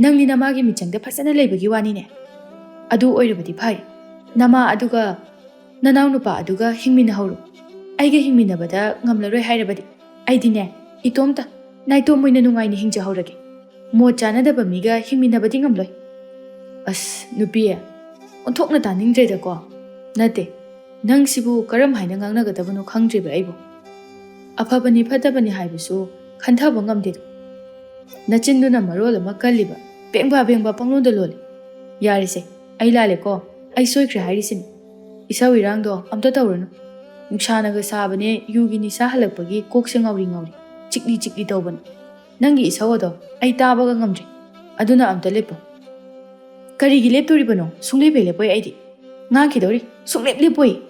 ꯅꯪꯗꯤ ꯅꯃꯥꯒꯤ ꯃꯤꯆꯪꯗ ꯐꯖꯅ ꯂꯩꯕꯒꯤ ꯋꯥꯅꯤꯅꯦ꯫ ꯑꯗꯨ ꯑꯣꯏꯔꯕꯗꯤ ꯐꯔꯦ꯫ ꯅꯃꯥ ꯑꯗꯨꯒ ꯅꯅꯥꯎ ꯅꯨꯄꯥ ꯑꯗꯨꯒ ꯍꯤꯡꯃꯤꯟꯅꯍꯧꯔꯣ꯫ ꯑꯩꯒ ꯍꯤꯡꯃꯤꯟꯅꯕꯗ ꯉꯝꯂꯔꯣꯏ ꯍꯥꯏꯔꯕꯗꯤ ꯑꯩꯗꯤꯅꯦ, ꯏꯇꯣꯝꯇ ꯅꯥꯏꯇꯣꯝ ꯑꯣꯏꯅ ꯅꯨꯡꯉꯥꯏꯅ ꯍꯤꯡꯖꯍꯧꯔꯒꯦ꯫ ꯃꯣꯠ ꯆꯥꯅꯗꯕ ꯃꯤꯒ ꯍꯤꯡꯃꯤꯟꯅꯕꯗꯤ ꯉꯝꯂꯣꯏ꯫ ꯑꯁ ꯅꯨꯄꯤ, ꯑꯣꯟꯊꯣꯛꯅ ꯇꯥꯅꯤꯡꯗ꯭ꯔꯦꯗꯀꯣ꯫ ꯅꯠꯇꯦ, ꯅꯪꯁꯤꯕꯨ ꯀꯔꯝ ꯍꯥꯏꯅ ꯉꯥꯡꯅꯒꯗꯕꯅꯣ ꯈꯪꯗ꯭ꯔꯤꯕ ꯑꯩꯕꯨ꯫ ꯑꯐꯕꯅꯤ ꯐꯠꯇꯕꯅꯤ ꯍꯥꯏꯕꯁꯨ ꯈꯟꯊꯕ ꯉꯝꯗꯦꯗꯣ꯫ ꯅꯆꯤꯟꯗꯨꯅ ꯃꯔꯣꯜ ꯑꯃ ꯀꯜꯂꯤꯕ, ꯕꯦꯡꯕꯥ ꯕꯦꯡꯕꯥ ꯄꯪꯂꯣꯟꯗ ꯂꯣꯜꯂꯤ꯫ ꯌꯥꯔꯦꯁꯦ, ꯑꯩ ꯂꯥꯜꯂꯦꯀꯣ, ꯑꯩ ꯁꯣꯏꯈ꯭ꯔꯦ ꯍꯥꯏꯔꯤꯁꯤꯅꯤ꯫ ꯏꯁꯧ ꯏꯔꯥꯡꯗꯣ ꯑꯝꯇ ꯇꯧꯔꯨꯅꯨ꯫ ꯅꯨꯡꯁꯥꯅꯒ ꯁꯥꯕꯅꯦ, ꯌꯨꯒꯤ ꯅꯤꯁꯥ ꯍꯜꯂꯛꯄꯒꯤ ꯀꯣꯛꯁꯦ ꯉꯥꯎꯔꯤ ꯉꯥꯎꯔꯤ, ꯆꯤꯛꯂꯤ ꯆꯤꯛꯂꯤ ꯇꯧꯕꯅꯤ꯫ ꯅꯪꯒꯤ ꯏꯁꯧ ꯑꯗꯣ ꯑꯩ ꯇꯥꯕꯒ ꯉꯝꯗ꯭ꯔꯦ꯫ ꯑꯗꯨꯅ ꯑꯝꯇ ꯂꯦꯞꯄꯣ꯫ ꯀꯔꯤꯒꯤ ꯂꯦꯞꯇꯣꯔꯤꯕꯅꯣ? ꯁꯨꯡꯂꯦꯞ ꯍꯦꯛ ꯂꯦꯞꯄꯣꯏ ꯑꯩꯗꯤ꯫ ꯉꯥꯡꯈꯤꯗꯧꯔꯤ꯫ ꯁꯨꯡꯂꯦꯞ ꯂꯦꯞꯄꯣꯏ꯫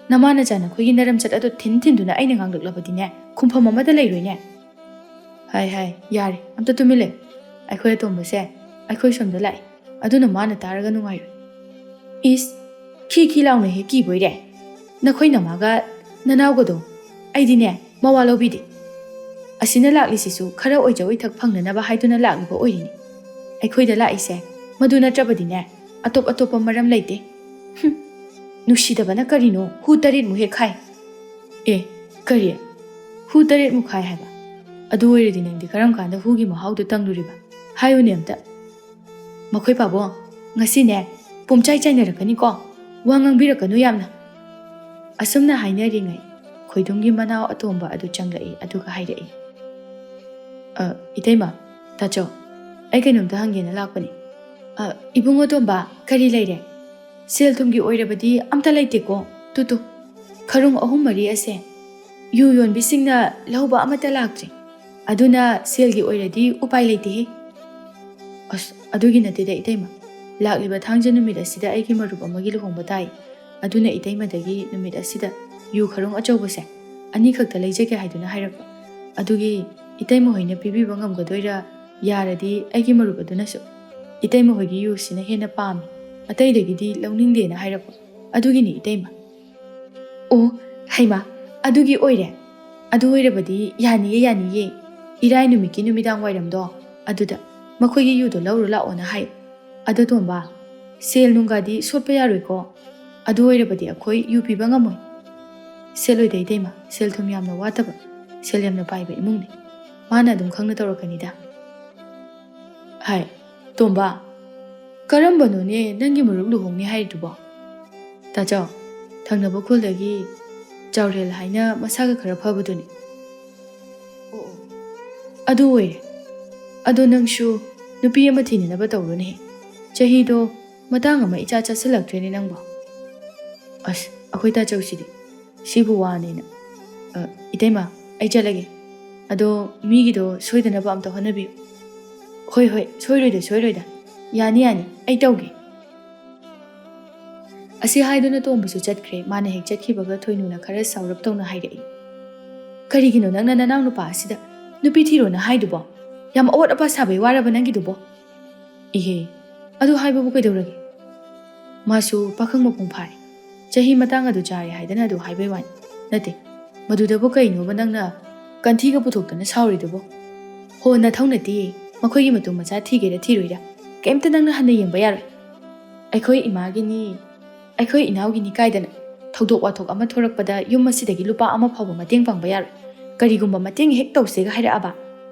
ꯅꯃꯥ ꯅꯆꯥ ꯅꯈꯣꯏꯒꯤ ꯅꯔꯝꯆꯠ ꯑꯗꯣ ꯊꯤꯟ ꯊꯤꯟꯗꯨꯅ ꯑꯩꯅ ꯉꯥꯡꯂꯛꯂꯕꯗꯤꯅꯦ, ꯈꯨꯝꯐꯝ ꯑꯃꯠꯇ ꯂꯩꯔꯣꯏꯅꯦ꯫ ꯍꯥꯏ ꯍꯥꯏ, ꯌꯥꯔꯦ, ꯑꯝꯇ ꯇꯨꯃꯤꯟ ꯂꯩ꯫ ꯑꯩꯈꯣꯏ ꯑꯇꯣꯝꯕꯁꯦ ꯑꯩꯈꯣꯏ ꯁꯣꯝꯗ ꯂꯥꯛꯏ꯫ ꯑꯗꯨꯅ ꯃꯥꯅ ꯇꯥꯔꯒ ꯅꯨꯡꯉꯥꯏꯔꯣꯏ꯫ ꯏꯁ, ꯈꯤ ꯈꯤ ꯂꯥꯎꯅ ꯍꯦꯛ ꯀꯤꯕꯣꯏꯔꯦ꯫ ꯅꯈꯣꯏ ꯅꯃꯥꯒ ꯅꯅꯥꯎꯒꯗꯣ ꯑꯩꯗꯤꯅꯦ ꯃꯋꯥ ꯂꯧꯕꯤꯗꯦ꯫ ꯑꯁꯤꯅ ꯂꯥꯛꯂꯤꯁꯤꯁꯨ ꯈꯔ ꯑꯣꯏꯖ ꯑꯣꯏꯊꯛ ꯐꯪꯅꯅꯕ ꯍꯥꯏꯗꯨꯅ ꯂꯥꯛꯂꯤꯕ ꯑꯣꯏꯔꯤꯅꯤ꯫ ꯑꯩꯈꯣꯏꯗ ꯂꯥꯛꯏꯁꯦ ꯃꯗꯨ ꯅꯠꯇ꯭ꯔꯕꯗꯤꯅꯦ ꯑꯇꯣꯞ ꯑꯇꯣꯞꯄ ꯃꯔꯝ ꯂꯩꯇꯦ꯫ ꯍꯨꯝ, ꯅꯨꯡꯁꯤꯗꯕꯅ ꯀꯔꯤꯅꯣ ꯍꯨ ꯇꯔꯦꯠꯃꯨꯛ ꯍꯦꯛ ꯈꯥꯏ꯫ ꯑꯦ, ꯀꯔꯤ? ꯍꯨ ꯇꯔꯦꯠꯃꯨꯛ ꯈꯥꯏ ꯍꯥꯏꯕ? ꯑꯗꯨ ꯑꯣꯏꯔꯗꯤ ꯅꯪꯗꯤ ꯀꯔꯝ ꯀꯥꯟꯗ ꯍꯨꯒꯤ ꯃꯍꯥꯎꯗꯣ ꯇꯪꯂꯨꯔꯤꯕ? ꯍꯥꯏꯌꯨꯅꯦ ꯑꯝꯇ꯫ ꯃꯈꯣꯏ ꯄꯥꯕꯨꯡ, ꯉꯁꯤꯅꯦ ꯄꯨꯝꯆꯥꯏ ꯆꯥꯏꯅꯔꯛꯀꯅꯤꯀꯣ꯫ ꯋꯥ ꯉꯥꯡꯕꯤꯔꯛꯀꯅꯨ ꯌꯥꯝꯅ꯫ ꯑꯁꯨꯝꯅ ꯍꯥꯏꯅꯔꯤꯉꯩ ꯈꯣꯏꯗꯨꯝꯒꯤ ꯃꯅꯥꯎ ꯑꯇꯣꯝꯕ ꯑꯗꯨ ꯆꯪꯂꯛꯏ, ꯑꯗꯨꯒ ꯍꯥꯏꯔꯛꯏ, "ꯑ, ꯏꯇꯩꯃ, ꯇꯥꯆꯧ, ꯑꯩ ꯀꯩꯅꯣꯝꯇ ꯍꯪꯒꯦꯅ ꯂꯥꯛꯄꯅꯤ꯫ ꯑ, ꯏꯕꯨꯡꯉꯣ ꯇꯣꯝꯕ, ꯀꯔꯤ ꯂꯩꯔꯦ? ꯁꯦꯜ ꯊꯨꯝꯒꯤ ꯑꯣꯏꯔꯕꯗꯤ ꯑꯝꯇ ꯂꯩꯇꯦꯀꯣ꯫ ꯇꯨ ꯇꯨ, ꯈꯔꯨꯡ ꯑꯍꯨꯝ ꯃꯔꯤ ꯑꯁꯦ ꯌꯨ ꯌꯣꯟꯕꯤꯁꯤꯡꯅ ꯂꯧꯕ ꯑꯃꯠꯇ ꯂꯥꯛꯇ꯭ꯔꯦ꯫ ꯑꯗꯨꯅ ꯁꯦꯜꯒꯤ ꯑꯣꯏꯔꯗꯤ ꯎꯄꯥꯏ ꯂꯩꯇꯦꯍꯦ꯫" "ꯑꯁ, ꯑꯗꯨꯒꯤ ꯅꯠꯇꯦꯗ ꯏꯇꯩꯃ꯫ ꯂꯥꯛꯂꯤꯕ ꯊꯥꯡꯖ ꯅꯨꯃꯤꯠ ꯑꯁꯤꯗ ꯑꯩꯒꯤ ꯃꯔꯨꯞ ꯑꯃꯒꯤ ꯂꯨꯍꯣꯡꯕ ꯇꯥꯏ꯫ ꯑꯗꯨꯅ ꯏꯇꯩꯃꯗꯒꯤ ꯅꯨꯃꯤꯠ ꯑꯁꯤꯗ ꯌꯨ ꯈꯔꯨꯡ ꯑꯆꯧꯕꯁꯦ ꯑꯅꯤꯈꯛꯇ ꯂꯩꯖꯒꯦ ꯍꯥꯏꯗꯨꯅ ꯍꯥꯏꯔꯛꯄ꯫ ꯑꯗꯨꯒꯤ ꯏꯇꯩꯃ ꯍꯣꯏꯅ ꯄꯤꯕꯤꯕ ꯉꯝꯒꯗꯣꯏꯔꯥ? ꯌꯥꯔꯗꯤ ꯑꯩꯒꯤ ꯃꯔꯨꯞ ꯑꯗꯨꯅꯁꯨ ꯏꯇꯩꯃ ꯍꯣꯏꯒꯤ ꯌꯨꯁꯤꯅ ꯍꯦꯟꯅ ꯄꯥꯝꯃꯤ꯫ ꯑꯇꯩꯗꯒꯤꯗꯤ ꯂꯧꯅꯤꯡꯗꯦꯅ ꯍꯥꯏꯔꯛꯄ꯫ ꯑꯗꯨꯒꯤꯅꯤ ꯏꯇꯩꯃ꯫" "ꯑꯣ, ꯍꯩꯃꯥ, ꯑꯗꯨꯒꯤ ꯑꯣꯏꯔꯦ꯫ ꯑꯗꯨ ꯑꯣꯏꯔꯕꯗꯤ ꯌꯥꯅꯤꯌꯦ, ꯌꯥꯅꯤꯌꯦ꯫ ꯏꯔꯥꯏ ꯅꯨꯃꯤꯠꯀꯤ ꯅꯨꯃꯤꯗꯥꯡ ꯋꯥꯏꯔꯝꯗꯣ ꯑꯗꯨꯗ ꯃꯈꯣꯏꯒꯤ ꯌꯨꯗꯣ ꯂꯧꯔꯨ ꯂꯥꯛꯑꯣꯅ ꯍꯥꯏ꯫ ꯑꯗꯣ ꯇꯣꯝꯕ, ꯁꯦꯜ ꯅꯨꯡꯒꯗꯤ ꯁꯣꯠꯄ ꯌꯥꯔꯣꯏꯀꯣ꯫ ꯑꯗꯨ ꯑꯣꯏꯔꯕꯗꯤ ꯑꯩꯈꯣꯏ ꯌꯨ ꯄꯤꯕ ꯉꯝꯃꯣꯏ꯫" ꯁꯦꯜ ꯑꯣꯏꯗ ꯏꯇꯩꯃ, ꯁꯦꯜ ꯊꯨꯝ ꯌꯥꯝꯅ ꯋꯥꯠꯇꯕ, ꯁꯦꯜ ꯌꯥꯝꯅ ꯄꯥꯏꯕ ꯏꯃꯨꯡꯅꯤ꯫ ꯃꯥꯅ ꯑꯗꯨꯝ ꯈꯪꯅ ꯇꯧꯔꯛꯀꯅꯤꯗ꯫ ꯍꯥꯏ, ꯇꯣꯝꯕ, ꯀꯔꯝꯕꯅꯣꯅꯦ ꯅꯪꯒꯤ ꯃꯔꯨꯞ ꯂꯨꯍꯣꯡꯅꯤ ꯍꯥꯏꯔꯤꯗꯨꯕꯣ? ꯇꯥꯆꯧ, ꯊꯪꯅꯕ ꯈꯨꯜꯗꯒꯤ ꯆꯥꯎꯔꯦꯜ ꯍꯥꯏꯅ ꯃꯁꯥꯒ ꯈꯔ ꯐꯕꯗꯨꯅꯤ꯫ ꯑꯣ, ꯑꯣ꯫ ꯑꯗꯨ ꯑꯣꯏꯔꯦ꯫ ꯑꯗꯣ ꯅꯪꯁꯨ ꯅꯨꯄꯤ ꯑꯃ ꯊꯤꯅꯅꯕ ꯇꯧꯔꯣꯅꯦ꯫ ꯆꯍꯤꯗꯣ ꯃꯇꯥꯡ ꯑꯃ ꯏꯆꯥ ꯆꯥꯁꯤꯜꯂꯛꯇ꯭ꯔꯦꯅꯦ ꯅꯪꯕꯣ꯫ ꯑꯁ, ꯑꯩꯈꯣꯏ ꯇꯥꯆꯧꯁꯤꯗꯤ꯫ ꯁꯤꯕꯨ ꯋꯥꯅꯦꯅ꯫ ꯑ, ꯏꯇꯩꯃ, ꯑꯩ ꯆꯠꯂꯒꯦ꯫ ꯑꯗꯣ ꯃꯤꯒꯤꯗꯣ ꯁꯣꯏꯗꯅꯕ ꯑꯝꯇ ꯍꯣꯠꯅꯕꯤꯌꯨ꯫ ꯍꯣꯏ, ꯍꯣꯏ, ꯁꯣꯏꯔꯣꯏꯗ, ꯁꯣꯏꯔꯣꯏꯗ꯫ ꯌꯥꯅꯤ, ꯌꯥꯅꯤ, ꯑꯩ ꯇꯧꯒꯦ꯫ ꯑꯁꯤ ꯍꯥꯏꯗꯨꯅ ꯇꯣꯝꯕꯁꯨ ꯆꯠꯈ꯭ꯔꯦ꯫ ꯃꯥꯅ ꯍꯦꯛ ꯆꯠꯈꯤꯕꯒ ꯊꯣꯏꯅꯨꯅ ꯈꯔ ꯁꯥꯎꯔꯞ ꯇꯧꯅ ꯍꯥꯏꯔꯛꯏ, "ꯀꯔꯤꯒꯤꯅꯣ ꯅꯪꯅ ꯅꯅꯥꯎ ꯅꯨꯄꯥ ꯑꯁꯤꯗ ꯅꯨꯄꯤ ꯊꯤꯔꯣꯅ ꯍꯥꯏꯗꯨꯕꯣ? ꯌꯥꯝ ꯑꯋꯣꯠ ꯑꯄꯥ ꯁꯥꯕꯩ ꯋꯥꯔꯕ ꯅꯪꯒꯤꯗꯨꯕꯣ?" "ꯏꯍꯦ, ꯑꯗꯨ ꯍꯥꯏꯕꯕꯨ ꯀꯩꯗꯧꯔꯒꯦ? ꯃꯥꯁꯨ ꯄꯥꯈꯪ ꯃꯄꯨꯡ ꯐꯥꯔꯦ꯫ ꯆꯍꯤ ꯃꯇꯥꯡ ꯑꯗꯨ ꯆꯥꯔꯦ ꯍꯥꯏꯗꯅ ꯑꯗꯨ ꯍꯥꯏꯕꯩ ꯋꯥꯅꯤ꯫ ꯅꯠꯇꯦ, ꯃꯗꯨꯗꯕꯨ ꯀꯩꯅꯣꯕ ꯅꯪꯅ ꯀꯟꯊꯤꯒ ꯄꯨꯊꯣꯛꯇꯅ ꯁꯥꯎꯔꯤꯗꯨꯕꯣ? ꯍꯣ, ꯅꯊꯧ ꯅꯠꯇꯦ꯫ ꯃꯈꯣꯏꯒꯤ ꯃꯇꯨ ꯃꯆꯥ ꯊꯤꯒꯦꯔꯥ ꯊꯤꯔꯣꯏꯔꯥ, ꯀꯩꯝꯇ ꯅꯪꯅ ꯍꯟꯅ ꯌꯦꯡꯕ ꯌꯥꯔꯣꯏ꯫ ꯑꯩꯈꯣꯏ ꯏꯃꯥꯒꯤꯅꯤ, ꯑꯩꯈꯣꯏ ꯏꯅꯥꯎꯒꯤꯅꯤ ꯀꯥꯏꯗꯅ ꯊꯧꯗꯣꯛ ꯋꯥꯊꯣꯛ ꯑꯃ ꯊꯣꯔꯛꯄꯗ ꯌꯨꯝ ꯑꯁꯤꯗꯒꯤ ꯂꯨꯄꯥ ꯑꯃ ꯐꯥꯎꯕ ꯃꯇꯦꯡ ꯄꯥꯡꯕ ꯌꯥꯔꯣꯏ꯫ ꯀꯔꯤꯒꯨꯝꯕ ꯃꯇꯦꯡ ꯍꯦꯛ ꯇꯧꯁꯦꯒ ꯍꯥꯏꯔꯛꯑꯕ,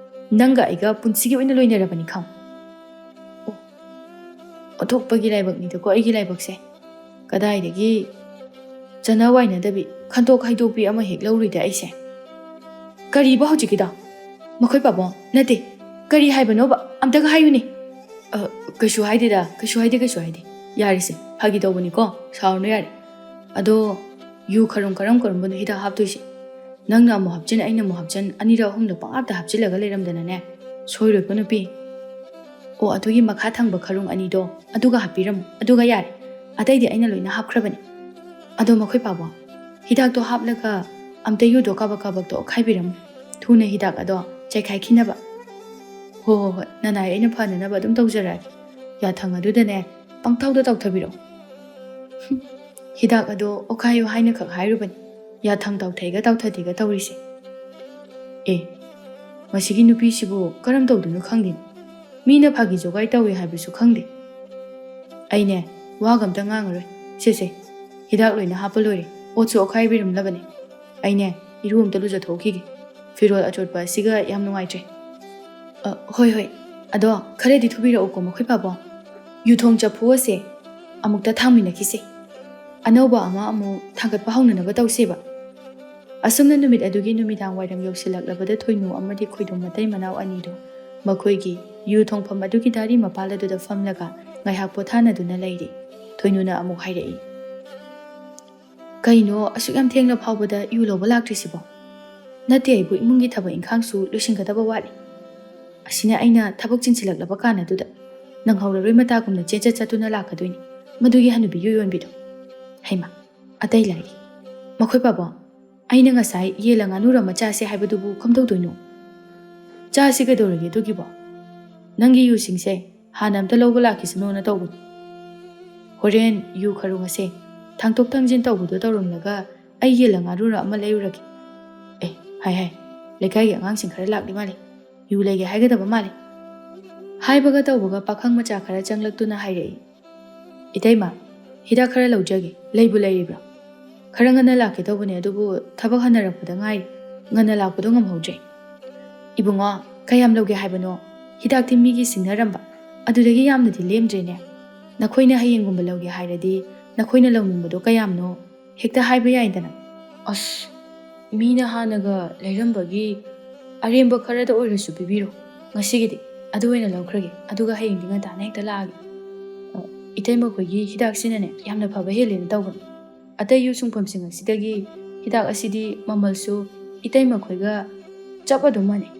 ꯅꯪꯒ ꯑꯩꯒ ꯄꯨꯟꯁꯤꯒꯤ ꯑꯣꯏꯅ ꯂꯣꯏꯅꯔꯕꯅꯤ ꯈꯪ꯫ ꯑꯣ, ꯑꯣꯟꯊꯣꯛꯄꯒꯤ ꯂꯥꯏꯕꯛꯅꯤꯗꯀꯣ ꯑꯩꯒꯤ ꯂꯥꯏꯕꯛꯁꯦ꯫ ꯀꯗꯥꯏꯗꯒꯤ ꯆꯠꯅ ꯋꯥꯏꯅꯗꯕꯤ, ꯈꯟꯗꯣꯛ ꯍꯥꯏꯗꯣꯛꯄꯤ ꯑꯃ ꯍꯦꯛ ꯂꯧꯔꯨꯏꯗ ꯑꯩꯁꯦ꯫ ꯀꯔꯤꯕ ꯍꯧꯖꯤꯛꯀꯤꯗꯣ? ꯃꯈꯣꯏ ꯄꯥꯕꯨꯡ? ꯅꯠꯇꯦ, ꯀꯔꯤ ꯍꯥꯏꯕꯅꯣꯕ? ꯑꯝꯇꯒ ꯍꯥꯏꯌꯨꯅꯦ꯫ ꯑ, ꯀꯩꯁꯨ ꯍꯥꯏꯗꯦꯗ, ꯀꯩꯁꯨ ꯍꯥꯏꯗꯦ, ꯀꯩꯁꯨ ꯍꯥꯏꯗꯦ꯫ ꯌꯥꯔꯦꯁꯦ, ꯐꯥꯒꯤ ꯇꯧꯕꯅꯤꯀꯣ, ꯁꯥꯎꯔꯅꯨ ꯌꯥꯔꯦ꯫ ꯑꯗꯣ ꯌꯨ ꯈꯔꯨꯝ ꯀꯔꯝ ꯀꯔꯝꯕꯅꯣ ꯍꯤꯗꯥꯛ ꯍꯥꯞꯇꯣꯏꯁꯦ? ꯅꯪꯅ ꯑꯃꯨꯛ ꯍꯥꯞꯆꯤꯟ, ꯑꯩꯅ ꯑꯃꯨꯛ ꯍꯥꯞꯆꯤꯟ, ꯑꯅꯤꯔꯛ ꯑꯍꯨꯝꯂꯛ ꯄꯪꯍꯥꯞꯇ ꯍꯥꯞꯆꯤꯜꯂꯒ ꯂꯩꯔꯝꯗꯅꯅꯦ, ꯁꯣꯏꯔꯣꯏꯀꯣ ꯅꯨꯄꯤ꯫ ꯑꯣ, ꯑꯗꯨꯒꯤ ꯃꯈꯥ ꯊꯪꯕ ꯈꯔꯨꯡ ꯑꯅꯤꯗꯣ ꯑꯗꯨꯒ ꯍꯥꯞꯄꯤꯔꯝꯃꯨ, ꯑꯗꯨꯒ ꯌꯥꯔꯦ꯫ ꯑꯇꯩꯗꯤ ꯑꯩꯅ ꯂꯣꯏꯅ ꯍꯥꯞꯈ꯭ꯔꯕꯅꯤ꯫ ꯑꯗꯣ ꯃꯈꯣꯏ ꯄꯥꯕꯨꯡ, ꯍꯤꯗꯥꯛꯇꯣ ꯍꯥꯞꯂꯒ ꯑꯝꯇ ꯌꯨꯗꯣ ꯀꯥꯕꯛ ꯀꯥꯕꯛꯇꯣ ꯑꯣꯠꯈꯥꯏꯕꯤꯔꯝꯃꯨ꯫ ꯊꯨꯅ ꯍꯤꯗꯥꯛ ꯑꯗꯣ ꯆꯥꯏꯈꯥꯏꯈꯤꯅꯕ꯫ ꯍꯣ, ꯍꯣ, ꯍꯣꯏ, ꯅꯅꯥꯏ ꯑꯩꯅ ꯐꯅꯅꯕ ꯑꯗꯨꯝ ꯇꯧꯖꯔꯛꯑꯒꯦ꯫ ꯌꯥꯊꯪ ꯑꯗꯨꯗꯅꯦ, ꯄꯪꯇꯧꯗ ꯇꯧꯊꯕꯤꯔꯛꯑꯣ꯫ ꯍꯤꯗꯥꯛ ꯑꯗꯣ ꯑꯣꯠꯈꯥꯏꯌꯨ ꯍꯥꯏꯅ ꯈꯛ ꯍꯥꯏꯔꯨꯕꯅꯤ꯫ ꯌꯥꯊꯪ ꯇꯧꯊꯩꯒ ꯇꯧꯊꯗꯦꯒ ꯇꯧꯔꯤꯁꯦ꯫ ꯑꯦ, ꯃꯁꯤꯒꯤ ꯅꯨꯄꯤꯁꯤꯕꯨ ꯀꯔꯝ ꯇꯧꯗꯣꯏꯅꯣ ꯈꯪꯗꯦ꯫ ꯃꯤꯅ ꯐꯥꯒꯤ ꯖꯣꯒꯥꯏ ꯇꯧꯏ ꯍꯥꯏꯕꯁꯨ ꯈꯪꯗꯦ꯫ ꯑꯩꯅꯦ, ꯋꯥꯒ ꯑꯝꯇ ꯉꯥꯡꯉꯔꯣꯏ꯫ ꯁꯦ, ꯁꯦ, ꯍꯤꯗꯥꯛ ꯂꯣꯏꯅ ꯍꯥꯞꯄ ꯂꯣꯏꯔꯦ꯫ ꯑꯣꯠꯁꯨ ꯑꯣꯠꯈꯥꯏꯕꯤꯔꯝꯂꯕꯅꯦ꯫ ꯑꯩꯅꯦ, ꯏꯔꯨ ꯑꯝꯇ ꯂꯨꯖꯊꯣꯛꯈꯤꯒꯦ꯫ ꯐꯤꯔꯣꯜ ꯑꯆꯣꯠꯄ ꯑꯁꯤꯒ ꯌꯥꯝ ꯅꯨꯡꯉꯥꯏꯇ꯭ꯔꯦ꯫ ꯑ, ꯍꯣꯏ, ꯍꯣꯏ꯫ ꯑꯗꯣ ꯈꯔꯗꯤ ꯊꯨꯕꯤꯔꯛꯎꯀꯣ, ꯃꯈꯣꯏ ꯄꯥꯕꯣ꯫ ꯌꯨꯊꯣꯡ ꯆꯐꯨ ꯑꯁꯦ ꯑꯃꯨꯛꯇ ꯊꯥꯡꯃꯤꯟꯅꯈꯤꯁꯦ꯫ ꯑꯅꯧꯕ ꯑꯃ ꯑꯃꯨꯛ ꯊꯥꯡꯒꯠꯄ ꯍꯧꯅꯅꯕ ꯇꯧꯁꯦꯕ꯫ ꯑꯁꯨꯝꯅ ꯅꯨꯃꯤꯠ ꯑꯗꯨꯒꯤ ꯅꯨꯃꯤꯗꯥꯡ ꯋꯥꯏꯔꯝ ꯌꯧꯁꯤꯜꯂꯛꯂꯕꯗ ꯊꯣꯏꯅꯨ ꯑꯃꯗꯤ ꯈꯣꯏꯗꯨꯝ ꯃꯇꯩ ꯃꯅꯥꯎ ꯑꯅꯤꯗꯨ ꯃꯈꯣꯏꯒꯤ ꯌꯨ ꯊꯣꯡꯐꯝ ꯑꯗꯨꯒꯤ ꯗꯥꯔꯤ ꯃꯄꯥꯜ ꯑꯗꯨꯗ ꯐꯝꯂꯒ ꯉꯥꯏꯍꯥꯛ ꯄꯣꯊꯥꯅꯗꯨꯅ ꯂꯩꯔꯤ꯫ ꯊꯣꯏꯅꯨꯅ ꯑꯃꯨꯛ ꯍꯥꯏꯔꯛꯏ, "ꯀꯩꯅꯣ ꯑꯁꯨꯛ ꯌꯥꯝ ꯊꯦꯡꯂ ꯐꯥꯎꯕꯗ ꯌꯨ ꯂꯧꯕ ꯂꯥꯛꯇ꯭ꯔꯤꯁꯤꯕꯣ? ꯅꯠꯇꯦ ꯑꯩꯕꯨ, ꯏꯃꯨꯡꯒꯤ ꯊꯕꯛ ꯏꯪꯈꯥꯡꯁꯨ ꯂꯣꯏꯁꯤꯟꯒꯗꯕ ꯋꯥꯠꯂꯤ꯫ ꯑꯁꯤꯅ ꯑꯩꯅ ꯊꯕꯛ ꯆꯤꯟꯁꯤꯜꯂꯛꯂꯕ ꯀꯥꯟ ꯑꯗꯨꯗ ꯅꯪꯍꯧꯔꯔꯣꯏ ꯃꯇꯥꯒꯨꯝꯅ ꯆꯦꯠꯆꯠ ꯆꯠꯇꯨꯅ ꯂꯥꯛꯀꯗꯣꯏꯅꯤ ꯃꯗꯨꯒꯤ ꯍꯅꯨꯕꯤ ꯌꯨ ꯌꯣꯟꯕꯤꯗꯣ꯫ ꯍꯩꯃꯥ, ꯑꯇꯩ ꯂꯥꯏꯔꯤ꯫ ꯃꯈꯣꯏ ꯄꯥꯕꯣ, ꯑꯩꯅ ꯉꯁꯥꯏ ꯌꯦꯟꯂ ꯉꯥꯅꯨꯔ ꯑꯃ ꯆꯥꯁꯦ ꯍꯥꯏꯕꯗꯨꯕꯨ ꯀꯝꯗꯧꯗꯣꯏꯅꯣ? ꯆꯥꯁꯤ ꯀꯩꯗꯧꯔꯒꯦ ꯑꯗꯨꯒꯤꯕꯣ? ꯅꯪꯒꯤ ꯌꯨꯁꯤꯡꯁꯦ ꯍꯥꯟꯅ ꯑꯝꯇ ꯂꯧꯕ ꯂꯥꯛꯈꯤꯁꯅꯣꯅ ꯇꯧꯕꯅꯤ꯫ ꯍꯣꯔꯦꯟ ꯌꯨ ꯈꯔꯨꯡ ꯑꯁꯦ ꯊꯥꯡꯇꯣꯛ ꯊꯥꯡꯖꯤꯟ ꯇꯧꯕꯗꯣ ꯇꯧꯔꯝꯂꯒ ꯑꯩ ꯌꯦꯟꯂ ꯉꯥꯅꯨꯔ ꯑꯃ ꯂꯩꯔꯨꯔꯒꯦ꯫ ꯑꯦ, ꯍꯥꯏ ꯍꯥꯏ, ꯂꯩꯀꯥꯏꯒꯤ ꯑꯉꯥꯡꯁꯤꯡ ꯈꯔ ꯂꯥꯛꯂꯤ ꯃꯥꯜꯂꯦ, ꯌꯨ ꯂꯩꯒꯦ ꯍꯥꯏꯒꯗꯕ ꯃꯥꯜꯂꯦ꯫" ꯍꯥꯏꯕꯒ ꯇꯧꯕꯒ ꯄꯥꯈꯪ ꯃꯆꯥ ꯈꯔ ꯆꯪꯂꯛꯇꯨꯅ ꯍꯥꯏꯔꯛꯏ, "ꯏꯇꯩꯃ, ꯍꯤꯗꯥꯛ ꯈꯔ ꯂꯧꯖꯒꯦ, ꯂꯩꯕꯨ ꯂꯩꯔꯤꯕ꯭ꯔꯥ? ꯈꯔ ꯉꯟꯅ ꯂꯥꯛꯀꯦ ꯇꯧꯕꯅꯦ, ꯑꯗꯨꯕꯨ ꯊꯕꯛ ꯍꯟꯅꯔꯛꯄꯗ ꯉꯥꯏꯔꯤ, ꯉꯟꯅ ꯂꯥꯛꯄꯗꯣ ꯉꯝꯍꯧꯗ꯭ꯔꯦ꯫" "ꯏꯕꯨꯡꯉꯣ, ꯀꯌꯥꯝ ꯂꯧꯒꯦ ꯍꯥꯏꯕꯅꯣ? ꯍꯤꯗꯥꯛꯇꯤ ꯃꯤꯒꯤ ꯁꯤꯡꯅꯔꯝꯕ, ꯑꯗꯨꯗꯒꯤ ꯌꯥꯝꯅꯗꯤ ꯂꯦꯝꯗ꯭ꯔꯦꯅꯦ꯫ ꯅꯈꯣꯏꯅ ꯍꯌꯦꯡꯒꯨꯝꯕ ꯂꯧꯒꯦ ꯍꯥꯏꯔꯗꯤ ꯅꯈꯣꯏꯅ ꯂꯧꯅꯤꯡꯕꯗꯣ ꯀꯌꯥꯝꯅꯣ ꯍꯦꯛꯇ ꯍꯥꯏꯕ ꯌꯥꯏꯗꯅ꯫" "ꯑꯁ, ꯃꯤꯅ ꯍꯥꯟꯅꯒ ꯂꯩꯔꯝꯕꯒꯤ ꯑꯔꯦꯝꯕ ꯈꯔꯗ ꯑꯣꯏꯔꯁꯨ ꯄꯤꯕꯤꯔꯣ꯫ ꯉꯁꯤꯒꯤꯗꯤ ꯑꯗꯨ ꯑꯣꯏꯅ ꯂꯧꯈ꯭ꯔꯒꯦ, ꯑꯗꯨꯒ ꯍꯌꯦꯡꯗꯤ ꯉꯟꯇꯥꯅ ꯍꯦꯛꯇ ꯂꯥꯛꯑꯒꯦ꯫ ꯑ, ꯏꯇꯩꯃꯈꯣꯏꯒꯤ ꯍꯤꯗꯥꯛꯁꯤꯅꯅꯦ ꯌꯥꯝꯅ ꯐꯕ ꯍꯦꯜꯂꯦꯅ ꯇꯧꯕꯅꯤ꯫ ꯑꯇꯩ ꯌꯨ ꯁꯨꯡꯐꯝꯁꯤꯡ ꯑꯁꯤꯗꯒꯤ ꯍꯤꯗꯥꯛ ꯑꯁꯤꯗꯤ ꯃꯃꯜꯁꯨ ꯏꯇꯩꯃꯈꯣꯏꯒ ꯆꯞ ꯑꯗꯨꯝ ꯃꯥꯟꯅꯩ꯫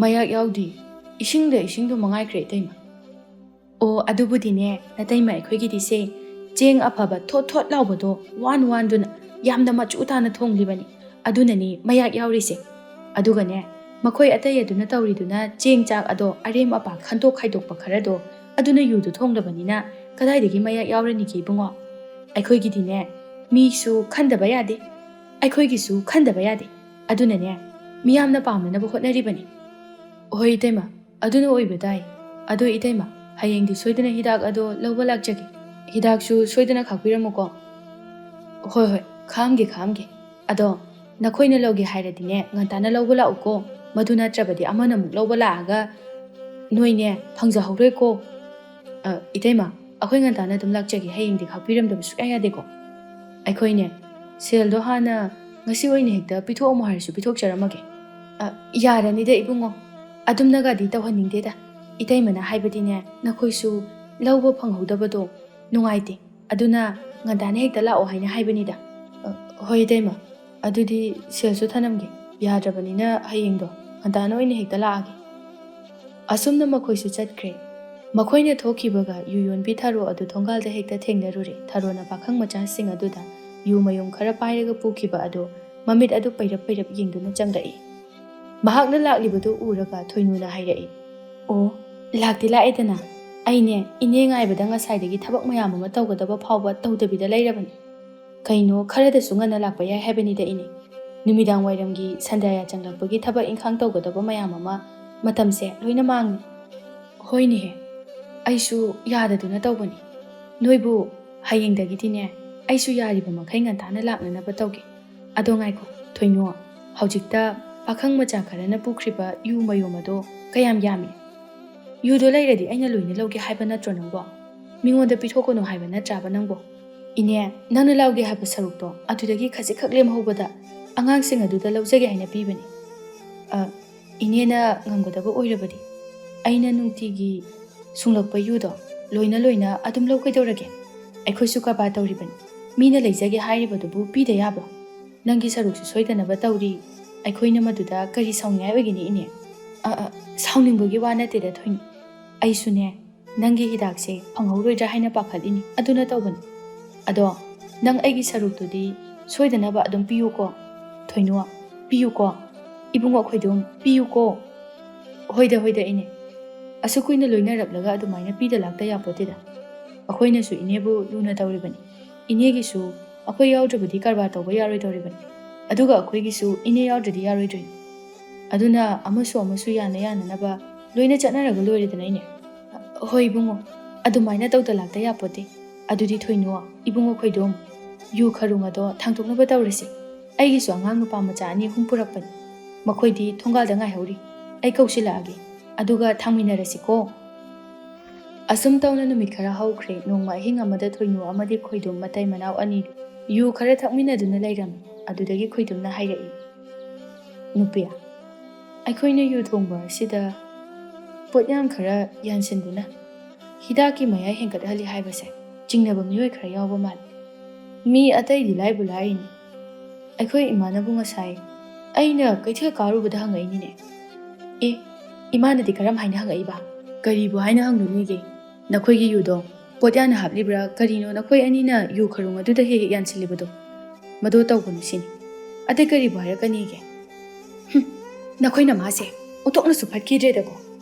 ꯃꯌꯥꯛ ꯌꯥꯎꯗꯦ, ꯏꯁꯤꯡꯗ ꯏꯁꯤꯡꯗꯨ ꯃꯉꯥꯏꯈ꯭ꯔꯦ ꯏꯇꯩꯃ꯫" "ꯑꯣ, ꯑꯗꯨꯕꯨꯗꯤꯅꯦ, ꯅꯇꯩꯃ ꯑꯩꯈꯣꯏꯒꯤꯗꯤꯁꯦ, ꯆꯦꯡ ꯑꯐꯕ ꯊꯣꯠ ꯊꯣꯠ ꯂꯥꯎꯕꯗꯣ ꯋꯥꯟ ꯋꯥꯟꯗꯨꯅ ꯌꯥꯝꯅ ꯃꯆꯨ ꯇꯥꯅ ꯊꯣꯡꯂꯤꯕꯅꯤ, ꯑꯗꯨꯅꯅꯤ ꯃꯌꯥꯛ ꯌꯥꯎꯔꯤꯁꯦ꯫ ꯑꯗꯨꯒꯅꯦ, ꯃꯈꯣꯏ ꯑꯇꯩ ꯑꯗꯨꯅ ꯇꯧꯔꯤꯗꯨꯅ ꯆꯦꯡ ꯆꯥꯛ ꯑꯗꯣ ꯑꯔꯦꯝ ꯑꯄꯥ ꯈꯟꯗꯣꯛ ꯈꯥꯏꯗꯣꯛꯄ ꯈꯔꯗꯣ, ꯑꯗꯨꯅ ꯌꯨꯗꯨ ꯊꯣꯡꯂꯕꯅꯤꯅ ꯀꯗꯥꯏꯗꯒꯤ ꯃꯌꯥꯛ ꯌꯥꯎꯔꯅꯤꯒꯦ ꯏꯕꯨꯡꯉꯣ? ꯑꯩꯈꯣꯏꯒꯤꯗꯤꯅꯦ, ꯃꯤꯁꯨ ꯈꯟꯗꯕ ꯌꯥꯗꯦ, ꯑꯩꯈꯣꯏꯒꯤꯁꯨ ꯈꯟꯗꯕ ꯌꯥꯗꯦ, ꯑꯗꯨꯅꯅꯦ, ꯃꯤꯌꯥꯝꯅ ꯄꯥꯝꯅꯅꯕ ꯍꯣꯠꯅꯔꯤꯕꯅꯤ꯫" "ꯍꯣꯏ ꯏꯇꯩꯃ, ꯑꯗꯨꯅ ꯑꯣꯏꯕ ꯇꯥꯏ꯫ ꯑꯗꯣ ꯏꯇꯩꯃ, ꯍꯌꯦꯡꯗꯤ ꯁꯣꯏꯗꯅ ꯍꯤꯗꯥꯛ ꯑꯗꯣ ꯂꯧꯕ ꯂꯥꯛꯆꯒꯦ꯫ ꯍꯤꯗꯥꯛꯁꯨ ꯁꯣꯏꯗꯅ ꯈꯥꯛꯄꯤꯔꯝꯃꯨꯀꯣ꯫" "ꯍꯣꯏ, ꯍꯣꯏ, ꯈꯥꯝꯒꯦ, ꯈꯥꯝꯒꯦ꯫ ꯑꯗꯣ ꯅꯈꯣꯏꯅ ꯂꯧꯒꯦ ꯍꯥꯏꯔꯗꯤꯅꯦ, ꯉꯟꯇꯥꯅ ꯂꯧꯕ ꯂꯥꯛꯎꯀꯣ꯫ ꯃꯗꯨ ꯅꯠꯇ꯭ꯔꯕꯗꯤ ꯑꯃꯅ ꯑꯃꯨꯛ ꯂꯧꯕ ꯂꯥꯛꯑꯒ ꯅꯣꯏꯅꯦ ꯐꯪꯖꯍꯧꯔꯣꯏꯀꯣ꯫ ꯑ, ꯏꯇꯩꯃ, ꯑꯩꯈꯣꯏ ꯉꯟꯇꯥꯅ ꯑꯗꯨꯝ ꯂꯥꯛꯆꯒꯦ꯫ ꯍꯌꯦꯡꯗꯤ ꯈꯥꯛꯄꯤꯔꯝꯗꯕ ꯁꯨꯛꯌꯥ ꯌꯥꯗꯦꯀꯣ꯫ ꯑꯩꯈꯣꯏꯅꯦ ꯁꯦꯜꯗꯣ ꯍꯥꯟꯅ ꯉꯁꯤ ꯑꯣꯏꯅ ꯍꯦꯛꯇ ꯄꯤꯊꯣꯛꯑꯝꯃꯣ ꯍꯥꯏꯔꯁꯨ ꯄꯤꯊꯣꯛꯆꯔꯝꯃꯒꯦ꯫ ꯑ, ꯌꯥꯔꯅꯤꯗ ꯏꯕꯨꯡꯉꯣ, ꯑꯗꯨꯝꯅꯒꯗꯤ ꯇꯧꯍꯟꯅꯤꯡꯗꯦꯗ꯫ ꯏꯇꯩꯃꯅ ꯍꯥꯏꯕꯗꯤꯅꯦ, ꯅꯈꯣꯏꯁꯨ ꯂꯧꯕ ꯐꯪꯍꯧꯗꯕꯗꯣ ꯅꯨꯡꯉꯥꯏꯇꯦ, ꯑꯗꯨꯅ ꯉꯟꯇꯥꯅ ꯍꯦꯛꯇ ꯂꯥꯛꯑꯣ ꯍꯥꯏꯅ ꯍꯥꯏꯕꯅꯤꯗ꯫ ꯑ, ꯍꯣꯏ ꯏꯇꯩꯃ, ꯑꯗꯨꯗꯤ ꯁꯦꯜꯁꯨ ꯊꯅꯝꯒꯦ꯫ ꯌꯥꯗ꯭ꯔꯕꯅꯤꯅ ꯍꯌꯦꯡꯗꯣ ꯉꯟꯇꯥꯅ ꯑꯣꯏꯅ ꯍꯦꯛꯇ ꯂꯥꯛꯑꯒꯦ꯫ ꯑꯁꯨꯝꯅ ꯃꯈꯣꯏꯁꯨ ꯆꯠꯈ꯭ꯔꯦ꯫ ꯃꯈꯣꯏꯅ ꯊꯣꯛꯈꯤꯕꯒ ꯌꯨ ꯌꯣꯟꯕꯤ ꯊꯔꯣ ꯑꯗꯨ ꯊꯣꯡꯒꯥꯜꯗ ꯍꯦꯛꯇ ꯊꯦꯡꯅꯔꯨꯔꯦ꯫ ꯊꯔꯣꯅ ꯄꯥꯈꯪ ꯃꯆꯥꯁꯤꯡ ꯑꯗꯨꯗ ꯌꯨ ꯃꯌꯨꯝ ꯈꯔ ꯄꯥꯏꯔꯒ ꯄꯨꯈꯤꯕ ꯑꯗꯨ ꯃꯃꯤꯠ ꯑꯗꯨ ꯄꯩꯔꯞ ꯄꯩꯔꯞ ꯌꯦꯡꯗꯨꯅ ꯆꯪꯂꯛꯏ꯫ ꯃꯍꯥꯛꯅ ꯂꯥꯛꯂꯤꯕꯗꯨ ꯎꯔꯒ ꯊꯣꯏꯅꯨꯅ ꯍꯥꯏꯔꯛꯏ, "ꯑꯣ, ꯂꯥꯛꯇꯤ ꯂꯥꯛꯑꯦꯗꯅ꯫ ꯑꯩꯅꯦ ꯏꯅꯦ ꯉꯥꯏꯕꯗ ꯉꯁꯥꯏꯗꯒꯤ ꯊꯕꯛ ꯃꯌꯥꯝ ꯑꯃ ꯇꯧꯒꯗꯕ ꯐꯥꯎꯕ ꯇꯧꯗꯕꯤꯗ ꯂꯩꯔꯕꯅꯤ꯫ ꯀꯩꯅꯣ, ꯈꯔꯗꯁꯨ ꯉꯟꯅ ꯂꯥꯛꯄ ꯌꯥꯏ ꯍꯥꯏꯕꯅꯤꯗ ꯏꯅꯦ꯫ ꯅꯨꯃꯤꯗꯥꯡ ꯋꯥꯏꯔꯝꯒꯤ ꯁꯟꯗ꯭ꯌꯥ ꯆꯪꯂꯛꯄꯒꯤ ꯊꯕꯛ ꯏꯪꯈꯥꯡ ꯇꯧꯒꯗꯕ ꯃꯌꯥꯝ ꯑꯃ ꯃꯇꯝꯁꯦ ꯂꯣꯏꯅ ꯃꯥꯡꯉꯤ꯫" "ꯍꯣꯏꯅꯦꯍꯦ, ꯑꯩꯁꯨ ꯌꯥꯗꯗꯨꯅ ꯇꯧꯕꯅꯤ꯫ ꯅꯣꯏꯕꯨ ꯍꯌꯦꯡꯗꯒꯤꯗꯤꯅꯦ ꯑꯩꯁꯨ ꯌꯥꯔꯤꯕ ꯃꯈꯩ ꯉꯟꯇꯥꯅ ꯂꯥꯛꯅꯅꯕ ꯇꯧꯒꯦ꯫ ꯑꯗꯣ ꯉꯥꯏꯈꯣ, ꯊꯣꯏꯅꯨ, ꯍꯧꯖꯤꯛꯇ ꯄꯥꯈꯪ ꯃꯆꯥ ꯈꯔꯅ ꯄꯨꯈ꯭ꯔꯤꯕ ꯌꯨ ꯃꯌꯨꯝ ꯑꯗꯣ ꯀꯌꯥꯝ ꯌꯥꯝꯃꯤ? ꯌꯨꯗꯣ ꯂꯩꯔꯗꯤ ꯑꯩꯅ ꯂꯣꯏꯅ ꯂꯧꯒꯦ ꯍꯥꯏꯕ ꯅꯠꯇ꯭ꯔꯣ ꯅꯪꯕꯣ? ꯃꯤꯉꯣꯟꯗ ꯄꯤꯊꯣꯛꯀꯅꯨ ꯍꯥꯏꯕ ꯅꯠꯇ꯭ꯔꯥꯕ ꯅꯪꯕꯣ? ꯏꯅꯦ, ꯅꯪꯅ ꯂꯧꯒꯦ ꯍꯥꯏꯕ ꯁꯔꯨꯛꯇꯣ ꯑꯗꯨꯗꯒꯤ ꯈꯖꯤꯛꯈꯛ ꯂꯦꯝꯍꯧꯕꯗ ꯑꯉꯥꯡꯁꯤꯡ ꯑꯗꯨꯗ ꯂꯧꯖꯒꯦ ꯍꯥꯏꯅ ꯄꯤꯕꯅꯤ꯫ ꯑ, ꯏꯅꯦꯅ ꯉꯝꯒꯗꯕ ꯑꯣꯏꯔꯕꯗꯤ ꯑꯩꯅ ꯅꯨꯡꯇꯤꯒꯤ ꯁꯨꯡꯂꯛꯄ ꯌꯨꯗꯣ ꯂꯣꯏꯅ ꯂꯣꯏꯅ ꯑꯗꯨꯝ ꯂꯧ ꯀꯩꯗꯧꯔꯒꯦ? ꯑꯩꯈꯣꯏꯁꯨ ꯀꯔꯕꯥꯔ ꯇꯧꯔꯤꯕꯅꯤ꯫ ꯃꯤꯅ ꯂꯩꯖꯒꯦ ꯍꯥꯏꯔꯤꯕꯗꯨꯕꯨ ꯄꯤꯗ ꯌꯥꯕ꯭ꯔꯣ? ꯅꯪꯒꯤ ꯁꯔꯨꯛꯁꯨ ꯁꯣꯏꯗꯅꯕ ꯇꯧꯔꯤ꯫ ꯑꯩꯈꯣꯏꯅ ꯃꯗꯨꯗ ꯀꯔꯤ ꯁꯥꯎꯅꯤꯡꯉꯥꯏ ꯑꯣꯏꯒꯅꯤ ꯏꯅꯦ?" "ꯑ, ꯑ, ꯁꯥꯎꯅꯤꯡꯕꯒꯤ ꯋꯥ ꯅꯠꯇꯦꯗ ꯊꯣꯏꯅꯨ꯫ ꯑꯩꯁꯨꯅꯦ ꯅꯪꯒꯤ ꯍꯤꯗꯥꯛꯁꯦ ꯐꯪꯍꯧꯔꯣꯏꯗ꯭ꯔꯥ ꯍꯥꯏꯅ ꯄꯥꯈꯠꯂꯤꯅꯤ, ꯑꯗꯨꯅ ꯇꯧꯕꯅꯤ꯫ ꯑꯗꯣ ꯅꯪ ꯑꯩꯒꯤ ꯁꯔꯨꯛꯇꯨꯗꯤ ꯁꯣꯏꯗꯅꯕ ꯑꯗꯨꯝ ꯄꯤꯌꯨꯀꯣ ꯊꯣꯏꯅꯨ, ꯄꯤꯌꯨꯀꯣ꯫ ꯏꯕꯨꯡꯉꯣ ꯈꯣꯏꯗꯨꯝ ꯄꯤꯌꯨꯀꯣ꯫" "ꯍꯣꯏꯗ, ꯍꯣꯏꯗ ꯏꯅꯦ, ꯑꯁꯨꯛ ꯀꯨꯏꯅ ꯂꯣꯏꯅꯔꯛꯂꯒ ꯑꯗꯨꯃꯥꯏꯅ ꯄꯤꯗ ꯂꯥꯛꯇ ꯌꯥꯄꯣꯠꯇꯦꯗ꯫ ꯑꯩꯈꯣꯏꯅꯁꯨ ꯏꯅꯦꯕꯨ ꯂꯨꯅ ꯇꯧꯔꯤꯕꯅꯤ꯫ ꯏꯅꯦꯒꯤꯁꯨ ꯑꯩꯈꯣꯏ ꯌꯥꯎꯗ꯭ꯔꯕꯗꯤ ꯀꯔꯕꯥꯔ ꯇꯧꯕ ꯌꯥꯔꯣꯏꯗꯧꯔꯤꯕꯅꯤ꯫ ꯑꯗꯨꯒ ꯑꯩꯈꯣꯏꯒꯤꯁꯨ ꯏꯅꯦ ꯌꯥꯎꯗ꯭ꯔꯗꯤ ꯌꯥꯔꯣꯏꯗ꯭ꯔꯤꯅꯤ꯫ ꯑꯗꯨꯅ ꯑꯃꯁꯨ ꯑꯃꯁꯨ ꯌꯥꯅ ꯌꯥꯅꯅꯕ ꯂꯣꯏꯅ ꯆꯠꯅꯔꯒ ꯂꯣꯏꯔꯦꯗꯅ ꯏꯅꯦ꯫" "ꯍꯣꯏ ꯏꯕꯨꯡꯉꯣ, ꯑꯗꯨꯃꯥꯏꯅ ꯇꯧꯗ ꯂꯥꯛꯇ ꯌꯥꯄꯣꯠꯇꯦ꯫ ꯑꯗꯨꯗꯤ ꯊꯣꯏꯅꯨ, ꯏꯕꯨꯡꯉꯣ ꯈꯣꯏꯗꯨꯝ ꯌꯨ ꯈꯔꯨꯡ ꯑꯗꯣ ꯊꯥꯡꯗꯣꯛꯅꯕ ꯇꯧꯔꯁꯤ꯫ ꯑꯩꯒꯤꯁꯨ ꯑꯉꯥꯡ ꯅꯨꯄꯥ ꯃꯆꯥ ꯑꯅꯤ ꯑꯍꯨꯝ ꯄꯨꯔꯛꯄꯅꯤ꯫ ꯃꯈꯣꯏꯗꯤ ꯊꯣꯡꯒꯥꯜꯗ ꯉꯥꯏꯍꯧꯔꯤ꯫ ꯑꯩ ꯀꯧꯁꯤꯜꯂꯛꯑꯒꯦ, ꯑꯗꯨꯒ ꯊꯥꯡꯃꯤꯟꯅꯔꯁꯤꯀꯣ꯫ ꯑꯁꯨꯝ ꯇꯧꯅ ꯅꯨꯃꯤꯠ ꯈꯔ ꯍꯧꯈ꯭ꯔꯦ꯫ ꯅꯣꯡꯃ ꯑꯍꯤꯡ ꯑꯃꯗ ꯊꯣꯏꯅꯨ ꯑꯃꯗꯤ ꯈꯣꯏꯗꯨꯝ ꯃꯇꯩ ꯃꯅꯥꯎ ꯑꯅꯤꯗꯨ ꯌꯨ ꯈꯔ ꯊꯛꯃꯤꯟꯅꯗꯨꯅ ꯂꯩꯔꯝꯃꯤ꯫ ꯑꯗꯨꯗꯒꯤ ꯈꯣꯏꯗꯨꯝꯅ ꯍꯥꯏꯔꯛꯏ, "ꯅꯨꯄꯤ, ꯑꯩꯈꯣꯏꯅ ꯌꯨ ꯊꯣꯡꯕ ꯑꯁꯤꯗ ꯄꯣꯠꯌꯥꯟ ꯈꯔ ꯌꯥꯟꯁꯤꯟꯗꯨꯅ ꯍꯤꯗꯥꯛꯀꯤ ꯃꯌꯥꯏ ꯍꯦꯟꯒꯠꯍꯜꯂꯤ ꯍꯥꯏꯕꯁꯦ ꯆꯤꯡꯅꯕ ꯃꯤꯑꯣꯏ ꯈꯔ ꯌꯥꯎꯕ ꯃꯥꯜꯂꯤ꯫ ꯃꯤ ꯑꯇꯩꯗꯤ ꯂꯥꯏꯕꯨ ꯂꯥꯏꯔꯤꯅꯤ꯫ ꯑꯩꯈꯣꯏ ꯏꯃꯥꯅꯕꯨ ꯉꯁꯥꯏ ꯑꯩꯅ ꯀꯩꯊꯦꯜ ꯀꯥꯔꯨꯕꯗ ꯍꯪꯉꯛꯏꯅꯤꯅꯦ꯫" "ꯑꯦ, ꯏꯃꯥꯅꯗꯤ ꯀꯔꯝ ꯍꯥꯏꯅ ꯍꯪꯉꯛꯏꯕ? ꯀꯔꯤꯕꯨ ꯍꯥꯏꯅ ꯍꯪꯂꯨꯅꯤꯒꯦ? ꯅꯈꯣꯏꯒꯤ ꯌꯨꯗꯣ ꯄꯣꯠꯌꯥꯟꯅ ꯍꯥꯞꯂꯤꯕ꯭ꯔꯥ ꯀꯔꯤꯅꯣ ꯅꯈꯣꯏ ꯑꯅꯤꯅ ꯌꯨ ꯈꯔꯨꯡ ꯑꯗꯨꯗ ꯍꯦꯛ ꯍꯦꯛ ꯌꯥꯟꯁꯤꯜꯂꯤꯕꯗꯣ? ꯃꯗꯨ ꯇꯧꯒꯅꯨ ꯁꯤꯅꯤ꯫ ꯑꯇꯩ ꯀꯔꯤꯕꯨ ꯍꯥꯏꯔꯛꯀꯅꯤꯒꯦ?" "ꯍꯨꯝ, ꯅꯈꯣꯏꯅ ꯃꯥꯁꯦ ꯑꯣꯟꯊꯣꯛꯅꯁꯨ ꯐꯠꯈꯤꯗ꯭ꯔꯦꯗꯀꯣ꯫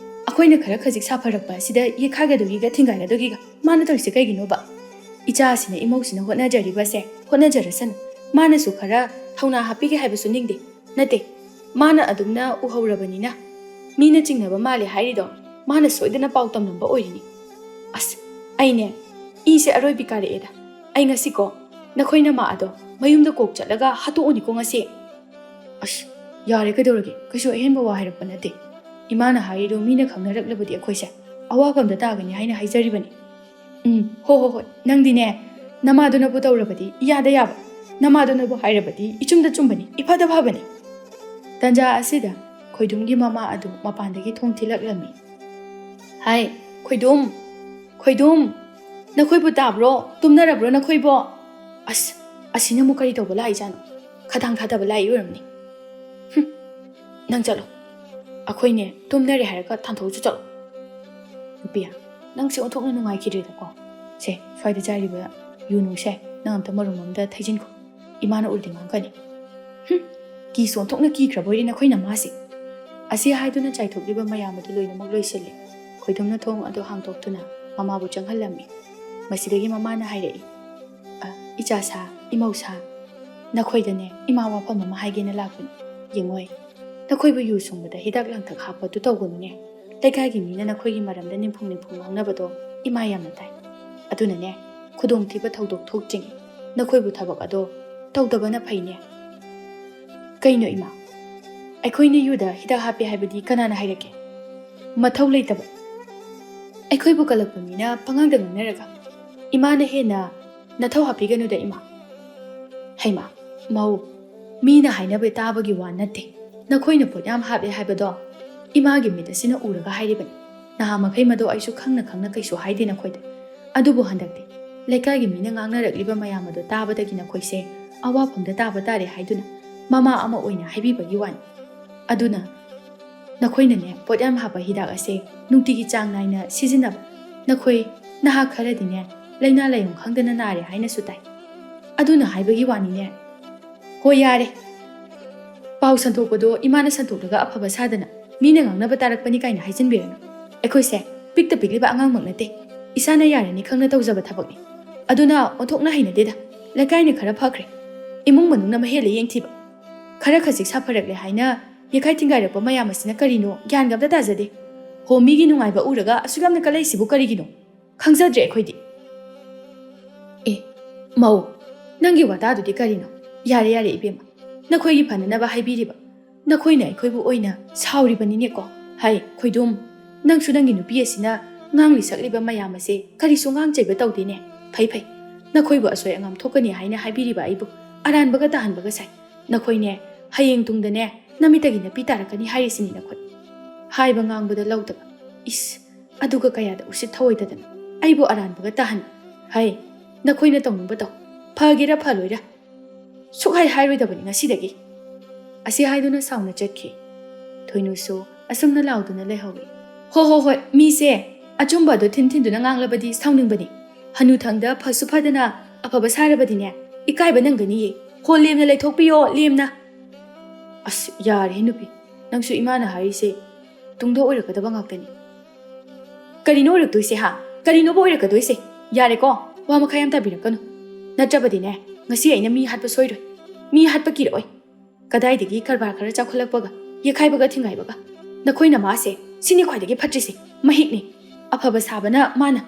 ꯑꯩꯈꯣꯏꯅ ꯈꯔ ꯈꯖꯤꯛ ꯁꯥꯐꯔꯛꯄ ꯑꯁꯤꯗ ꯌꯦꯠꯈꯥꯏꯒꯗꯧꯒꯤꯒ ꯊꯤꯡꯒꯥꯏꯒꯗꯧꯒꯤꯒ ꯃꯥꯅ ꯇꯧꯔꯤꯁꯦ ꯀꯩꯒꯤꯅꯣꯕ? ꯏꯆꯥꯁꯤꯅ ꯏꯃꯧꯁꯤꯅ ꯍꯣꯠꯅꯖꯔꯤꯕꯁꯦ ꯍꯣꯠꯅꯖꯔꯁꯅꯨ꯫ ꯃꯥꯅꯁꯨ ꯈꯔ ꯊꯧꯅꯥ ꯍꯥꯞꯄꯤꯒꯦ ꯍꯥꯏꯕꯁꯨ ꯅꯤꯡꯗꯦ꯫ ꯅꯠꯇꯦ, ꯃꯥꯅ ꯑꯗꯨꯝꯅ ꯎꯍꯧꯔꯕꯅꯤꯅ ꯃꯤꯅ ꯆꯤꯡꯅꯕ ꯃꯥꯜꯂꯦ ꯍꯥꯏꯔꯤꯗꯣ ꯃꯥꯅ ꯁꯣꯏꯗꯅ ꯄꯥꯎ ꯇꯝꯂꯝꯕ ꯑꯣꯏꯔꯤꯅꯤ꯫ ꯑꯁ, ꯑꯩꯅꯦ ꯏꯁꯦ ꯑꯔꯣꯏꯕꯤ ꯀꯥꯔꯛꯑꯦꯗ꯫ ꯑꯩ ꯉꯁꯤꯀꯣ ꯅꯈꯣꯏ ꯅꯃꯥ ꯑꯗꯣ ꯃꯌꯨꯝꯗ ꯀꯣꯛ ꯆꯠꯂꯒ ꯍꯥꯠꯇꯣꯛꯎꯅꯤꯀꯣ ꯉꯁꯤ꯫" "ꯑꯁ, ꯌꯥꯔꯦ, ꯀꯩꯗꯧꯔꯒꯦ? ꯀꯩꯁꯨ ꯑꯍꯦꯟꯕ ꯋꯥ ꯍꯥꯏꯔꯛꯄ ꯅꯠꯇꯦ꯫ ꯏꯃꯥꯅ ꯍꯥꯏꯔꯤꯗꯣ ꯃꯤꯅ ꯈꯪꯅꯔꯛꯂꯕꯗꯤ ꯑꯩꯈꯣꯏꯁꯦ ꯑꯋꯥꯕ ꯑꯝꯗ ꯇꯥꯒꯅꯤ ꯍꯥꯏꯅ ꯍꯥꯏꯖꯔꯤꯕꯅꯤ꯫" "ꯎꯝ, ꯍꯣ ꯍꯣ ꯍꯣꯏ, ꯅꯪꯗꯤꯅꯦ ꯅꯃꯥꯗꯨꯅꯕꯨ ꯇꯧꯔꯕꯗꯤ ꯏꯌꯥꯗ ꯌꯥꯕ, ꯅꯃꯥꯗꯨꯅꯕꯨ ꯍꯥꯏꯔꯕꯗꯤ ꯏꯆꯨꯝꯗ ꯆꯨꯝꯕꯅꯤ, ꯏꯐꯗ ꯐꯕꯅꯤ꯫" ꯇꯟꯖꯥ ꯑꯁꯤꯗ ꯈꯣꯏꯗꯨꯝꯒꯤ ꯃꯃꯥ ꯑꯗꯨ ꯃꯄꯥꯟꯗꯒꯤ ꯊꯣꯡ ꯊꯤꯜꯂꯛꯂꯝꯃꯤ꯫ "ꯍꯥꯏ, ꯈꯣꯏꯗꯨꯝ, ꯈꯣꯏꯗꯨꯝ, ꯅꯈꯣꯏꯕꯨ ꯇꯥꯕ꯭ꯔꯣ? ꯇꯨꯝꯅꯔꯕ꯭ꯔꯣ ꯅꯈꯣꯏꯕꯣ? ꯑꯁ, ꯑꯁꯤꯅ ꯑꯃꯨꯛ ꯀꯔꯤ ꯇꯧꯕ ꯂꯥꯛꯏꯖꯥꯠꯅꯣ? ꯈꯗꯥꯡ ꯊꯥꯗꯕ ꯂꯥꯛꯏ ꯑꯣꯏꯔꯝꯅꯤ꯫ ꯍꯨꯝ, ꯅꯪ ꯆꯠꯂꯣ꯫ ꯑꯩꯈꯣꯏꯅꯦ ꯇꯨꯝꯅꯔꯦ ꯍꯥꯏꯔꯒ ꯊꯥꯟꯊꯣꯛꯎꯆꯣ, ꯆꯠꯂꯣ꯫" "ꯅꯨꯄꯤ, ꯅꯪꯁꯦ ꯑꯣꯟꯊꯣꯛꯅ ꯅꯨꯡꯉꯥꯏꯈꯤꯗ꯭ꯔꯦꯗꯀꯣ꯫ ꯁꯦ, ꯁ꯭ꯋꯥꯏꯗ ꯆꯥꯏꯔꯤꯕ ꯌꯨ ꯅꯨꯡꯁꯦ ꯅꯪ ꯑꯝꯇ ꯃꯔꯨꯝ ꯑꯝꯗ ꯊꯩꯖꯤꯟꯈꯣ꯫ ꯏꯃꯥꯅ ꯎꯔꯗꯤ ꯉꯥꯡꯒꯅꯤ꯫" "ꯍꯨꯝ, ꯀꯤꯁꯨ ꯑꯣꯟꯊꯣꯛꯅ ꯀꯤꯈ꯭ꯔꯕ ꯑꯣꯏꯔꯦ ꯅꯈꯣꯏ ꯅꯃꯥꯁꯦ꯫" ꯑꯁꯤ ꯍꯥꯏꯗꯨꯅ ꯆꯥꯏꯊꯣꯛꯂꯤꯕ ꯃꯌꯥꯝ ꯑꯗꯨ ꯂꯣꯏꯅꯃꯛ ꯂꯣꯏꯁꯤꯜꯂꯦ꯫ ꯈꯣꯏꯗꯨꯝꯅ ꯊꯣꯡ ꯑꯗꯨ ꯍꯥꯡꯗꯣꯛꯇꯨꯅ ꯃꯃꯥꯕꯨ ꯆꯪꯍꯜꯂꯝꯃꯤ꯫ ꯃꯁꯤꯗꯒꯤ ꯃꯃꯥꯅ ꯍꯥꯏꯔꯛꯏ, "ꯑ, ꯏꯆꯥ ꯁꯥ, ꯏꯃꯧ ꯁꯥ, ꯅꯈꯣꯏꯗꯅꯦ ꯏꯃꯥ ꯋꯥꯐꯝ ꯑꯃ ꯍꯥꯏꯒꯦꯅ ꯂꯥꯛꯄꯅꯤ꯫ ꯌꯦꯡꯉꯣꯏ, ꯅꯈꯣꯏꯕꯨ ꯌꯨ ꯁꯨꯡꯕꯗ ꯍꯤꯗꯥꯛ ꯂꯥꯡꯊꯛ ꯍꯥꯞꯄꯗꯨ ꯇꯧꯒꯅꯨꯅꯦ꯫ ꯂꯩꯀꯥꯏꯒꯤ ꯃꯤꯅ ꯅꯈꯣꯏꯒꯤ ꯃꯔꯝꯗ ꯅꯤꯝꯐꯨꯡ ꯅꯤꯝꯐꯨꯡ ꯉꯥꯡꯅꯕꯗꯣ ꯏꯃꯥ ꯌꯥꯝꯅ ꯇꯥꯏ꯫ ꯑꯗꯨꯅꯅꯦ, ꯈꯨꯗꯣꯡꯊꯤꯕ ꯊꯧꯗꯣꯛ ꯊꯣꯛꯇ꯭ꯔꯤꯉꯩ ꯅꯈꯣꯏꯕꯨ ꯊꯕꯛ ꯑꯗꯣ ꯇꯧꯗꯕꯅ ꯐꯩꯅꯦ꯫ ꯀꯩꯅꯣ ꯏꯃꯥ? ꯑꯩꯈꯣꯏꯅ ꯌꯨꯗ ꯍꯤꯗꯥꯛ ꯍꯥꯞꯄꯦ ꯍꯥꯏꯕꯗꯤ ꯀꯅꯥꯅ ꯍꯥꯏꯔꯛꯀꯦ? ꯃꯊꯧ ꯂꯩꯇꯕ꯫ ꯑꯩꯈꯣꯏꯕꯨ ꯀꯜꯂꯛꯄ ꯃꯤꯅ ꯄꯉꯥꯡꯗ ꯉꯥꯡꯅꯔꯒ ꯏꯃꯥꯅ ꯍꯦꯟꯅ ꯅꯊꯧ ꯍꯥꯞꯄꯤꯒꯅꯨꯗ ꯏꯃꯥ꯫ ꯍꯩꯃꯥ, ꯃꯧ, ꯃꯤꯅ ꯍꯥꯏꯅꯕ ꯇꯥꯕꯒꯤ ꯋꯥ ꯅꯠꯇꯦ꯫ ꯅꯈꯣꯏꯅ ꯄꯣꯠ ꯌꯥꯝ ꯍꯥꯞꯂꯦ ꯍꯥꯏꯕꯗꯣ ꯏꯃꯥꯒꯤ ꯃꯤꯠ ꯑꯁꯤꯅ ꯎꯔꯒ ꯍꯥꯏꯔꯤꯕꯅꯤ꯫ ꯅꯍꯥ ꯃꯈꯩ ꯃꯗꯣ ꯑꯩꯁꯨ ꯈꯪꯅ ꯈꯪꯅ ꯀꯩꯁꯨ ꯍꯥꯏꯗꯦ ꯅꯈꯣꯏꯗ꯫ ꯑꯗꯨꯕꯨ ꯍꯟꯗꯛꯇꯤ ꯂꯩꯀꯥꯏꯒꯤ ꯃꯤꯅ ꯉꯥꯡꯅꯔꯛꯂꯤꯕ ꯃꯌꯥꯝ ꯑꯗꯣ ꯇꯥꯕꯗꯒꯤ ꯅꯈꯣꯏꯁꯦ ꯑꯋꯥꯐꯝꯗ ꯇꯥꯕ ꯇꯥꯔꯦ ꯍꯥꯏꯗꯨꯅ ꯃꯃꯥ ꯑꯃ ꯑꯣꯏꯅ ꯍꯥꯏꯕꯤꯕꯒꯤ ꯋꯥꯅꯤ꯫ ꯑꯗꯨꯅ ꯅꯈꯣꯏꯅꯅꯦ, ꯄꯣꯠ ꯌꯥꯝ ꯍꯥꯞꯄ ꯍꯤꯗꯥꯛ ꯑꯁꯦ ꯅꯨꯡꯇꯤꯒꯤ ꯆꯥꯡ ꯅꯥꯏꯅ ꯁꯤꯖꯤꯟꯅꯕ꯫ ꯅꯈꯣꯏ ꯅꯍꯥ ꯈꯔꯗꯤꯅꯦ, ꯂꯥꯏꯅꯥ ꯂꯥꯏꯌꯣꯡ ꯈꯪꯗꯅ ꯅꯥꯔꯦ ꯍꯥꯏꯅꯁꯨ ꯇꯥꯏ꯫ ꯑꯗꯨꯅ ꯍꯥꯏꯕꯒꯤ ꯋꯥꯅꯤꯅꯦ꯫ ꯍꯣꯏ, ꯌꯥꯔꯦ꯫ ꯄꯥꯎ ꯁꯟꯗꯣꯛꯄꯗꯣ ꯏꯃꯥꯅ ꯁꯟꯗꯣꯛꯂꯒ ꯑꯐꯕ ꯁꯥꯗꯅ ꯃꯤꯅ ꯉꯥꯡꯅꯕ ꯇꯥꯔꯛꯄꯅꯤ ꯀꯥꯏꯅ ꯍꯥꯏꯖꯤꯟꯕꯤꯔꯅꯨ꯫ ꯑꯩꯈꯣꯏꯁꯦ ꯄꯤꯛꯇ ꯄꯤꯛꯂꯤꯕ ꯑꯉꯥꯡꯃꯛ ꯅꯠꯇꯦ꯫ ꯏꯁꯥꯅ ꯌꯥꯔꯅꯤ ꯈꯪꯅ ꯇꯧꯖꯕ ꯊꯕꯛꯅꯤ꯫ ꯑꯗꯨꯅ ꯑꯣꯟꯊꯣꯛꯅ ꯍꯩꯅꯗꯦꯗ꯫ ꯂꯩꯀꯥꯏꯅ ꯈꯔ ꯐꯈ꯭ꯔꯦ꯫ ꯏꯃꯨꯡ ꯃꯅꯨꯡꯅ ꯃꯍꯦꯜꯂꯦ ꯌꯦꯡꯊꯤꯕ꯫ ꯈꯔ ꯈꯖꯤꯛ ꯁꯥꯐꯔꯛꯂꯦ ꯍꯥꯏꯅ ꯌꯦꯈꯥꯏ ꯊꯤꯡꯒꯥꯏꯔꯛꯄ ꯃꯌꯥꯝ ꯑꯁꯤꯅ ꯀꯔꯤꯅꯣ ꯒ꯭ꯌꯥꯟꯒ ꯑꯝꯇ ꯇꯥꯖꯗꯦ꯫ ꯍꯣ, ꯃꯤꯒꯤ ꯅꯨꯡꯉꯥꯏꯕ ꯎꯔꯒ ꯑꯁꯨꯛ ꯌꯥꯝꯅ ꯀꯜꯂꯛꯏꯁꯤꯕꯨ ꯀꯔꯤꯒꯤꯅꯣ? ꯈꯪꯖꯗ꯭ꯔꯦ ꯑꯩꯈꯣꯏꯗꯤ꯫ ꯑꯦ, ꯃꯧ, ꯅꯪꯒꯤ ꯋꯥꯇꯥꯗꯨꯗꯤ ꯀꯔꯤꯅꯣ? ꯌꯥꯔꯦ, ꯌꯥꯔꯦ ꯏꯕꯦꯝꯃ, ꯅꯈꯣꯏꯒꯤ ꯐꯅꯅꯕ ꯍꯥꯏꯕꯤꯔꯤꯕ꯫ ꯅꯈꯣꯏꯅ ꯑꯩꯈꯣꯏꯕꯨ ꯑꯣꯏꯅ ꯁꯥꯎꯔꯤꯕꯅꯤꯅꯦꯀꯣ꯫ ꯍꯥꯏ, ꯈꯣꯏꯗꯨꯝ, ꯅꯪꯁꯨ ꯅꯪꯒꯤ ꯅꯨꯄꯤ ꯑꯁꯤꯅ ꯉꯥꯡꯂꯤ ꯁꯛꯂꯤꯕ ꯃꯌꯥꯝ ꯑꯁꯦ ꯀꯔꯤꯁꯨ ꯉꯥꯡ ꯆꯩꯕ ꯇꯧꯗꯦꯅꯦ꯫ ꯐꯩ, ꯐꯩ, ꯅꯈꯣꯏꯕꯨ ꯑꯁꯣꯏ ꯑꯉꯥꯝ ꯊꯣꯛꯀꯅꯤ ꯍꯥꯏꯅ ꯍꯥꯏꯕꯤꯔꯤꯕ ꯑꯩꯕꯨ ꯑꯔꯥꯟꯕꯒ ꯇꯥꯍꯟꯕꯒ ꯁꯥꯏ꯫ ꯅꯈꯣꯏꯅꯦ, ꯍꯌꯦꯡ ꯇꯨꯡꯗꯅꯦ, ꯅꯃꯤꯠꯇꯒꯤ ꯅꯄꯤ ꯇꯥꯔꯛꯀꯅꯤ ꯍꯥꯏꯔꯤꯁꯤꯅꯤ ꯅꯈꯣꯏ꯫ ꯍꯥꯏꯕ ꯉꯥꯡꯕꯗ ꯂꯧꯗꯕ꯫ ꯏꯁ, ꯑꯗꯨꯒ ꯀꯌꯥꯗ ꯎꯁꯤꯠ ꯊꯑꯣꯏꯗꯗꯅ ꯑꯩꯕꯨ ꯑꯔꯥꯟꯕꯒ ꯇꯥꯍꯟ꯫ ꯍꯩ, ꯅꯈꯣꯏꯅ ꯇꯧꯅꯤꯡꯕ ꯇꯧ꯫ ꯐꯒꯦꯔꯥ ꯐꯂꯣꯏꯔꯥ, ꯁꯨꯛꯍꯥꯏ ꯍꯥꯏꯔꯣꯏꯗꯕꯅꯤ ꯉꯁꯤꯗꯒꯤ꯫ ꯑꯁꯤ ꯍꯥꯏꯗꯨꯅ ꯁꯥꯎꯅ ꯆꯠꯈꯤ꯫ ꯊꯣꯏꯅꯨꯁꯨ ꯑꯁꯨꯝꯅ ꯂꯥꯎꯗꯨꯅ ꯂꯩꯍꯧꯏ꯫ ꯍꯣ, ꯍꯣ, ꯍꯣꯏ, ꯃꯤꯁꯦ ꯑꯆꯨꯝꯕ ꯑꯗꯨ ꯊꯤꯟ ꯊꯤꯟꯗꯨꯅ ꯉꯥꯡꯂꯕꯗꯤ ꯁꯥꯎꯅꯤꯡꯕꯅꯤ꯫ ꯍꯅꯨꯊꯪꯗ ꯐꯁꯨ ꯐꯗꯅ ꯑꯐꯕ ꯁꯥꯔꯕꯗꯤꯅꯦ, ꯏꯀꯥꯏꯕ ꯅꯪꯒꯅꯤꯌꯦ꯫ ꯍꯣ, ꯂꯦꯝꯅ ꯂꯩꯊꯣꯛꯄꯤꯌꯣ, ꯂꯦꯝꯅ꯫ ꯑꯁ, ꯌꯥꯔꯦꯍꯦ ꯅꯨꯄꯤ, ꯅꯪꯁꯨ ꯏꯃꯥꯅ ꯍꯥꯏꯔꯤꯁꯦ ꯇꯨꯡꯗ ꯑꯣꯏꯔꯛꯀꯗꯕ ꯉꯥꯛꯇꯅꯤ꯫ ꯀꯔꯤꯅꯣ ꯑꯣꯏꯔꯛꯇꯣꯏꯁꯦ, ꯍꯥ? ꯀꯔꯤꯅꯣꯕ ꯑꯣꯏꯔꯛꯀꯗꯣꯏꯁꯦ? ꯌꯥꯔꯦꯀꯣ, ꯋꯥ ꯃꯈꯥ ꯌꯥꯝ ꯇꯥꯕꯤꯔꯛꯀꯅꯨ꯫ ꯅꯠꯇ꯭ꯔꯕꯗꯤꯅꯦ, ꯉꯁꯤ ꯑꯩꯅ ꯃꯤ ꯍꯥꯠꯄ ꯁꯣꯏꯔꯣꯏ꯫ ꯃꯤ ꯍꯥꯠꯄ ꯀꯤꯔꯛꯑꯣꯏ꯫ ꯀꯗꯥꯏꯗꯒꯤ ꯀꯔꯕꯥꯔ ꯈꯔ ꯆꯥꯎꯈꯠꯂꯛꯄꯒ, ꯌꯦꯛꯈꯥꯏꯕꯒ ꯊꯤꯡꯒꯥꯏꯕꯒ꯫ ꯅꯈꯣꯏꯅ ꯃꯥꯁꯦ, ꯁꯤꯅꯤ ꯈ꯭ꯋꯥꯏꯗꯒꯤ ꯐꯠꯇ꯭ꯔꯤꯁꯦ, ꯃꯍꯤꯛꯅꯤ꯫ ꯑꯐꯕ ꯁꯥꯕꯅ ꯃꯥꯅ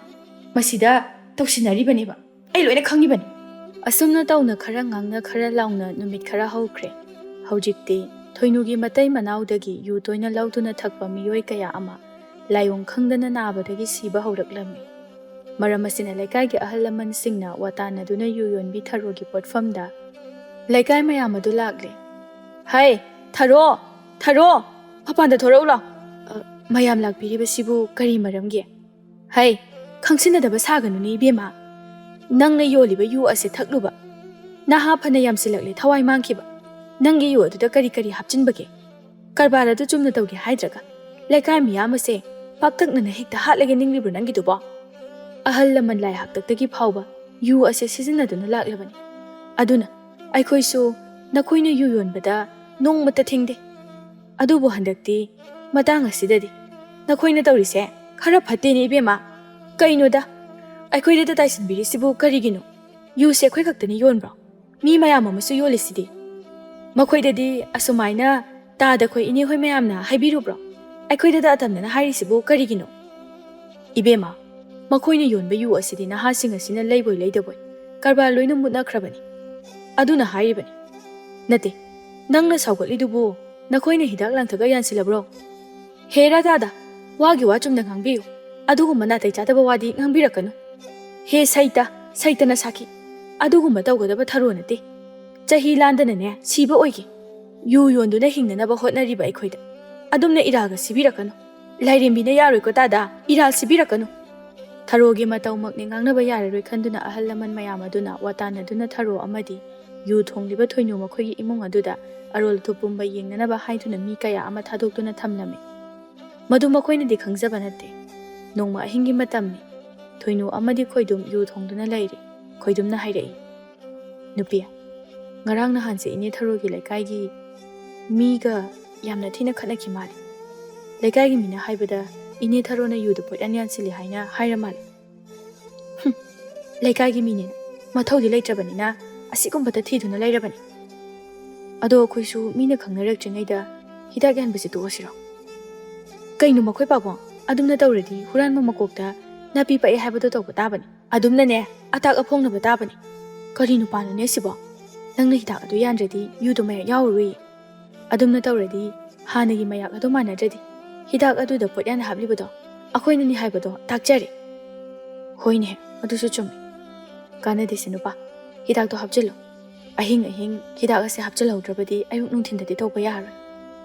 ꯃꯁꯤꯗ ꯇꯧꯁꯤꯟꯅꯔꯤꯕꯅꯦꯕ꯫ ꯑꯩ ꯂꯣꯏꯅ ꯈꯪꯉꯤꯕꯅꯤ꯫ ꯑꯁꯨꯝꯅ ꯇꯧꯅ ꯈꯔ ꯉꯥꯡꯅ ꯈꯔ ꯂꯥꯎꯅ ꯅꯨꯃꯤꯠ ꯈꯔ ꯍꯧꯈ꯭ꯔꯦ꯫ ꯍꯧꯖꯤꯛꯇꯤ ꯊꯣꯏꯅꯨꯒꯤ ꯃꯇꯩ ꯃꯅꯥꯎꯗꯒꯤ ꯌꯨ ꯇꯣꯏꯅ ꯂꯧꯗꯨꯅ ꯊꯛꯄ ꯃꯤꯑꯣꯏ ꯀꯌꯥ ꯑꯃ ꯂꯥꯏꯑꯣꯡ ꯈꯪꯗꯅ ꯅꯥꯕꯗꯒꯤ ꯁꯤꯕ ꯍꯧꯔꯛꯂꯝꯃꯤ꯫ ꯃꯔꯝ ꯑꯁꯤꯅ ꯂꯩꯀꯥꯏꯒꯤ ꯑꯍꯜ ꯂꯃꯟꯁꯤꯡꯅ ꯋꯥꯇꯥꯟꯅꯗꯨꯅ ꯌꯨ ꯌꯣꯟꯕꯤ ꯊꯔꯣꯒꯤ ꯄꯣꯠꯐꯝꯗ ꯂꯩꯀꯥꯏ ꯃꯌꯥꯝ ꯑꯗꯨ ꯂꯥꯛꯂꯦ꯫ "ꯍꯩ, ꯊꯔꯣ! ꯊꯔꯣ! ꯃꯄꯥꯟꯗ ꯊꯣꯔꯛꯎ ꯂꯥꯎ!" "ꯑ, ꯃꯌꯥꯝ ꯂꯥꯛꯄꯤꯔꯤꯕꯁꯤꯕꯨ ꯀꯔꯤ ꯃꯔꯝꯒꯤ?" "ꯍꯩ, ꯈꯪꯁꯤꯟꯅꯗꯕ ꯁꯥꯒꯅꯨꯅꯦ ꯏꯕꯦꯝꯃ꯫ ꯅꯪꯅ ꯌꯣꯜꯂꯤꯕ ꯌꯨ ꯑꯁꯦ ꯊꯛꯂꯨꯕ꯫ ꯅꯍꯥ ꯐꯅ ꯌꯥꯝꯁꯤꯜꯂꯛꯂꯦ ꯊꯋꯥꯏ ꯃꯥꯡꯈꯤꯕ꯫ ꯅꯪꯒꯤ ꯌꯨ ꯑꯗꯨꯗ ꯀꯔꯤ ꯀꯔꯤ ꯍꯥꯞꯆꯤꯟꯕꯒꯦ? ꯀꯔꯕꯥꯔ ꯑꯗꯨ ꯆꯨꯝꯅ ꯇꯧꯒꯦ ꯍꯥꯏꯗ꯭ꯔꯒ ꯂꯩꯀꯥꯏ ꯃꯤꯌꯥꯝ ꯑꯁꯦ ꯄꯥꯛꯇꯛꯅꯅ ꯍꯦꯛꯇ ꯍꯥꯠꯂꯒꯦ ꯅꯤꯡꯂꯤꯕ꯭ꯔꯣ ꯅꯪꯒꯤꯗꯨꯕꯣ?" "ꯑꯍꯜ ꯂꯃꯟ ꯂꯥꯏ ꯍꯥꯛꯇꯛꯇꯒꯤ ꯐꯥꯎꯕ ꯌꯨ ꯑꯁꯦ ꯁꯤꯖꯤꯟꯅꯗꯨꯅ ꯂꯥꯛꯂꯕꯅꯤ꯫ ꯑꯗꯨꯅ ꯑꯩꯈꯣꯏꯁꯨ ꯅꯈꯣꯏꯅ ꯌꯨ ꯌꯣꯟꯕꯗ ꯅꯣꯡꯃꯇ ꯊꯤꯡꯗꯦ꯫ ꯑꯗꯨꯕꯨ ꯍꯟꯗꯛꯇꯤ ꯃꯇꯥꯡ ꯑꯁꯤꯗꯗꯤ ꯅꯈꯣꯏꯅ ꯇꯧꯔꯤꯁꯦ ꯈꯔ ꯐꯠꯇꯦꯅꯦ ꯏꯕꯦꯝꯃ꯫ ꯀꯩꯅꯣꯗ, ꯑꯩꯈꯣꯏꯗꯇ ꯇꯥꯏꯁꯤꯟꯕꯤꯔꯤꯁꯤꯕꯨ ꯀꯔꯤꯒꯤꯅꯣ? ꯌꯨꯁꯦ ꯑꯩꯈꯣꯏ ꯈꯛꯇꯅ ꯌꯣꯟꯕ꯭ꯔꯣ? ꯃꯤ ꯃꯌꯥꯝ ꯑꯃꯁꯨ ꯌꯣꯜꯂꯤꯁꯤꯗꯤ꯫ ꯃꯈꯣꯏꯗꯗꯤ ꯑꯁꯨꯃꯥꯏꯅ ꯇꯥꯗ ꯑꯩꯈꯣꯏ ꯏꯅꯦ ꯍꯣꯏ ꯃꯌꯥꯝꯅ ꯍꯥꯏꯕꯤꯔꯨꯕ꯭ꯔꯣ? ꯑꯩꯈꯣꯏꯗꯇ ꯑꯇꯝꯅꯅ ꯍꯥꯏꯔꯤꯁꯤꯕꯨ ꯀꯔꯤꯒꯤꯅꯣ?" "ꯏꯕꯦꯝꯃ, ꯃꯈꯣꯏꯅ ꯌꯣꯟꯕ ꯌꯨ ꯑꯁꯤꯗꯤ ꯅꯍꯥꯁꯤꯡ ꯑꯁꯤꯅ ꯂꯩꯕꯣꯏ ꯂꯩꯗꯕꯣꯏ ꯀꯔꯕꯥꯔ ꯂꯣꯏꯅ ꯃꯨꯠꯅꯈ꯭ꯔꯕꯅꯤ꯫ ꯑꯗꯨꯅ ꯍꯥꯏꯔꯤꯕꯅꯤ꯫ ꯅꯠꯇꯦ, ꯅꯪꯅ ꯁꯥꯎꯒꯠꯂꯤꯗꯨꯕꯨ ꯅꯈꯣꯏꯅ ꯍꯤꯗꯥꯛ ꯂꯥꯡꯊꯛꯀ ꯌꯥꯟꯁꯤꯜꯂꯕ꯭ꯔꯣ? ꯍꯦ ꯔꯥꯙꯥꯗ, ꯋꯥꯒꯤ ꯋꯥ ꯆꯨꯝꯅ ꯉꯥꯡꯕꯤꯌꯨ꯫ ꯑꯗꯨꯒꯨꯝꯕ ꯅꯥꯇꯩ ꯆꯥꯗꯕ ꯋꯥꯗꯤ ꯉꯥꯡꯕꯤꯔꯛꯀꯅꯨ꯫ ꯍꯦ ꯁꯩꯇ, ꯁꯩꯇꯅ ꯁꯥꯈꯤ, ꯑꯗꯨꯒꯨꯝꯕ ꯇꯧꯒꯗꯕ ꯊꯔꯣ ꯅꯠꯇꯦ꯫ ꯆꯍꯤ ꯂꯥꯟꯗꯅꯅꯦ ꯁꯤꯕ ꯑꯣꯏꯒꯦ꯫ ꯌꯨ ꯌꯣꯟꯗꯨꯅ ꯍꯤꯡꯅꯅꯕ ꯍꯣꯠꯅꯔꯤꯕ ꯑꯩꯈꯣꯏꯗ ꯑꯗꯨꯝꯅ ꯏꯔꯥꯜꯒ ꯁꯤꯕꯤꯔꯛꯀꯅꯨ꯫ ꯂꯥꯏꯔꯦꯝꯕꯤꯅ ꯌꯥꯔꯣꯏꯀꯣ ꯇꯥꯗ, ꯏꯔꯥꯜ ꯁꯤꯕꯤꯔꯛꯀꯅꯨ꯫" ꯊꯔꯣꯒꯤ ꯃꯇꯧꯃꯛꯅꯤ ꯉꯥꯡꯅꯕ ꯌꯥꯔꯔꯣꯏ ꯈꯟꯗꯨꯅ ꯑꯍꯜ ꯂꯃꯟ ꯃꯌꯥꯝ ꯑꯗꯨꯅ ꯋꯥꯇꯥꯟꯅꯗꯨꯅ ꯊꯔꯣ ꯑꯃꯗꯤ ꯌꯨ ꯊꯣꯡꯂꯤꯕ ꯊꯣꯏꯅꯨ ꯃꯈꯣꯏꯒꯤ ꯏꯃꯨꯡ ꯑꯗꯨꯗ ꯑꯔꯣꯜ ꯑꯊꯨꯞ ꯄꯨꯝꯕ ꯌꯦꯡꯅꯅꯕ ꯍꯥꯏꯗꯨꯅ ꯃꯤ ꯀꯌꯥ ꯑꯃ ꯊꯥꯗꯣꯛꯇꯨꯅ ꯊꯝꯂꯝꯃꯤ꯫ ꯃꯗꯨ ꯃꯈꯣꯏꯅꯗꯤ ꯈꯪꯖꯕ ꯅꯠꯇꯦ꯫ ꯅꯣꯡꯃ ꯑꯍꯤꯡꯒꯤ ꯃꯇꯝꯅꯤ꯫ ꯊꯣꯏꯅꯨ ꯑꯃꯗꯤ ꯈꯣꯏꯗꯨꯝ ꯌꯨ ꯊꯣꯡꯗꯨꯅ ꯂꯩꯔꯤ꯫ ꯈꯣꯏꯗꯨꯝꯅ ꯍꯥꯏꯔꯛꯏ, "ꯅꯨꯄꯤ, ꯉꯔꯥꯡ ꯅꯍꯥꯟꯁꯦ ꯏꯅꯦ ꯊꯔꯣꯒꯤ ꯂꯩꯀꯥꯏꯒꯤ ꯃꯤꯒ ꯌꯥꯝꯅ ꯊꯤꯅ ꯈꯠꯅꯈꯤ ꯃꯥꯜꯂꯤ꯫ ꯂꯩꯀꯥꯏꯒꯤ ꯃꯤꯅ ꯍꯥꯏꯕꯗ ꯏꯅꯦ ꯊꯔꯣꯅ ꯌꯨꯗ ꯄꯣꯠꯌꯥꯟ ꯌꯥꯟꯁꯤꯜꯂꯤ ꯍꯥꯏꯅ ꯍꯥꯏꯔ ꯃꯥꯜꯂꯤ꯫" "ꯍꯨꯝ, ꯂꯩꯀꯥꯏꯒꯤ ꯃꯤꯅꯦꯅ ꯃꯊꯧꯗꯤ ꯂꯩꯇ꯭ꯔꯕꯅꯤꯅ ꯑꯁꯤꯒꯨꯝꯕꯗ ꯊꯤꯗꯨꯅ ꯂꯩꯔꯕꯅꯤ꯫ ꯑꯗꯣ ꯑꯩꯈꯣꯏꯁꯨ ꯃꯤꯅ ꯈꯪꯅꯔꯛꯇ꯭ꯔꯤꯉꯩꯗ ꯍꯤꯗꯥꯛ ꯌꯥꯟꯕꯁꯦ ꯇꯣꯛꯑꯁꯤꯔꯣ?" "ꯀꯩꯅꯣ ꯃꯈꯣꯏ ꯄꯥꯕꯣꯡ? ꯑꯗꯨꯝꯅ ꯇꯧꯔꯗꯤ ꯍꯨꯔꯥꯟꯕ ꯃꯀꯣꯛꯇ ꯅꯥꯄꯤ ꯄꯛꯑꯦ ꯍꯥꯏꯕꯗꯣ ꯇꯧꯕ ꯇꯥꯕꯅꯤ꯫ ꯑꯗꯨꯝꯅꯅꯦ ꯑꯇꯥꯛ ꯑꯐꯣꯡꯅꯕ ꯇꯥꯕꯅꯤ꯫ "ꯀꯔꯤ ꯅꯨꯄꯥꯅꯣꯅꯦ ꯁꯤꯕꯣ? ꯅꯪꯅ ꯍꯤꯗꯥꯛ ꯑꯗꯨ ꯌꯥꯟꯗ꯭ꯔꯗꯤ ꯌꯨꯗꯣ ꯃꯌꯥꯛ ꯌꯥꯎꯔꯔꯣꯏ꯫ ꯑꯗꯨꯝꯅ ꯇꯧꯔꯗꯤ ꯍꯥꯟꯅꯒꯤ ꯃꯌꯥꯛ ꯑꯗꯨ ꯃꯥꯟꯅꯗ꯭ꯔꯗꯤ ꯍꯤꯗꯥꯛ ꯑꯗꯨꯗ ꯄꯣꯠꯌꯥꯟ ꯍꯥꯞꯂꯤꯕꯗꯣ ꯑꯩꯈꯣꯏꯅꯅꯤ ꯍꯥꯏꯕꯗꯣ ꯇꯥꯛꯆꯔꯦ꯫" "ꯍꯣꯏꯅꯦ, ꯑꯗꯨꯁꯨ ꯆꯨꯝꯃꯤ꯫ ꯀꯥꯟꯅꯗꯦꯁꯦ ꯅꯨꯄꯥ, ꯍꯤꯗꯥꯛꯇꯣ ꯍꯥꯞꯆꯤꯜꯂꯨ꯫ ꯑꯍꯤꯡ ꯑꯍꯤꯡ ꯍꯤꯗꯥꯛ ꯑꯁꯦ ꯍꯥꯞꯆꯤꯜꯍꯧꯗ꯭ꯔꯕꯗꯤ ꯑꯌꯨꯛ ꯅꯨꯡꯊꯤꯟꯗꯗꯤ ꯇꯧꯕ ꯌꯥꯔꯔꯣꯏ꯫"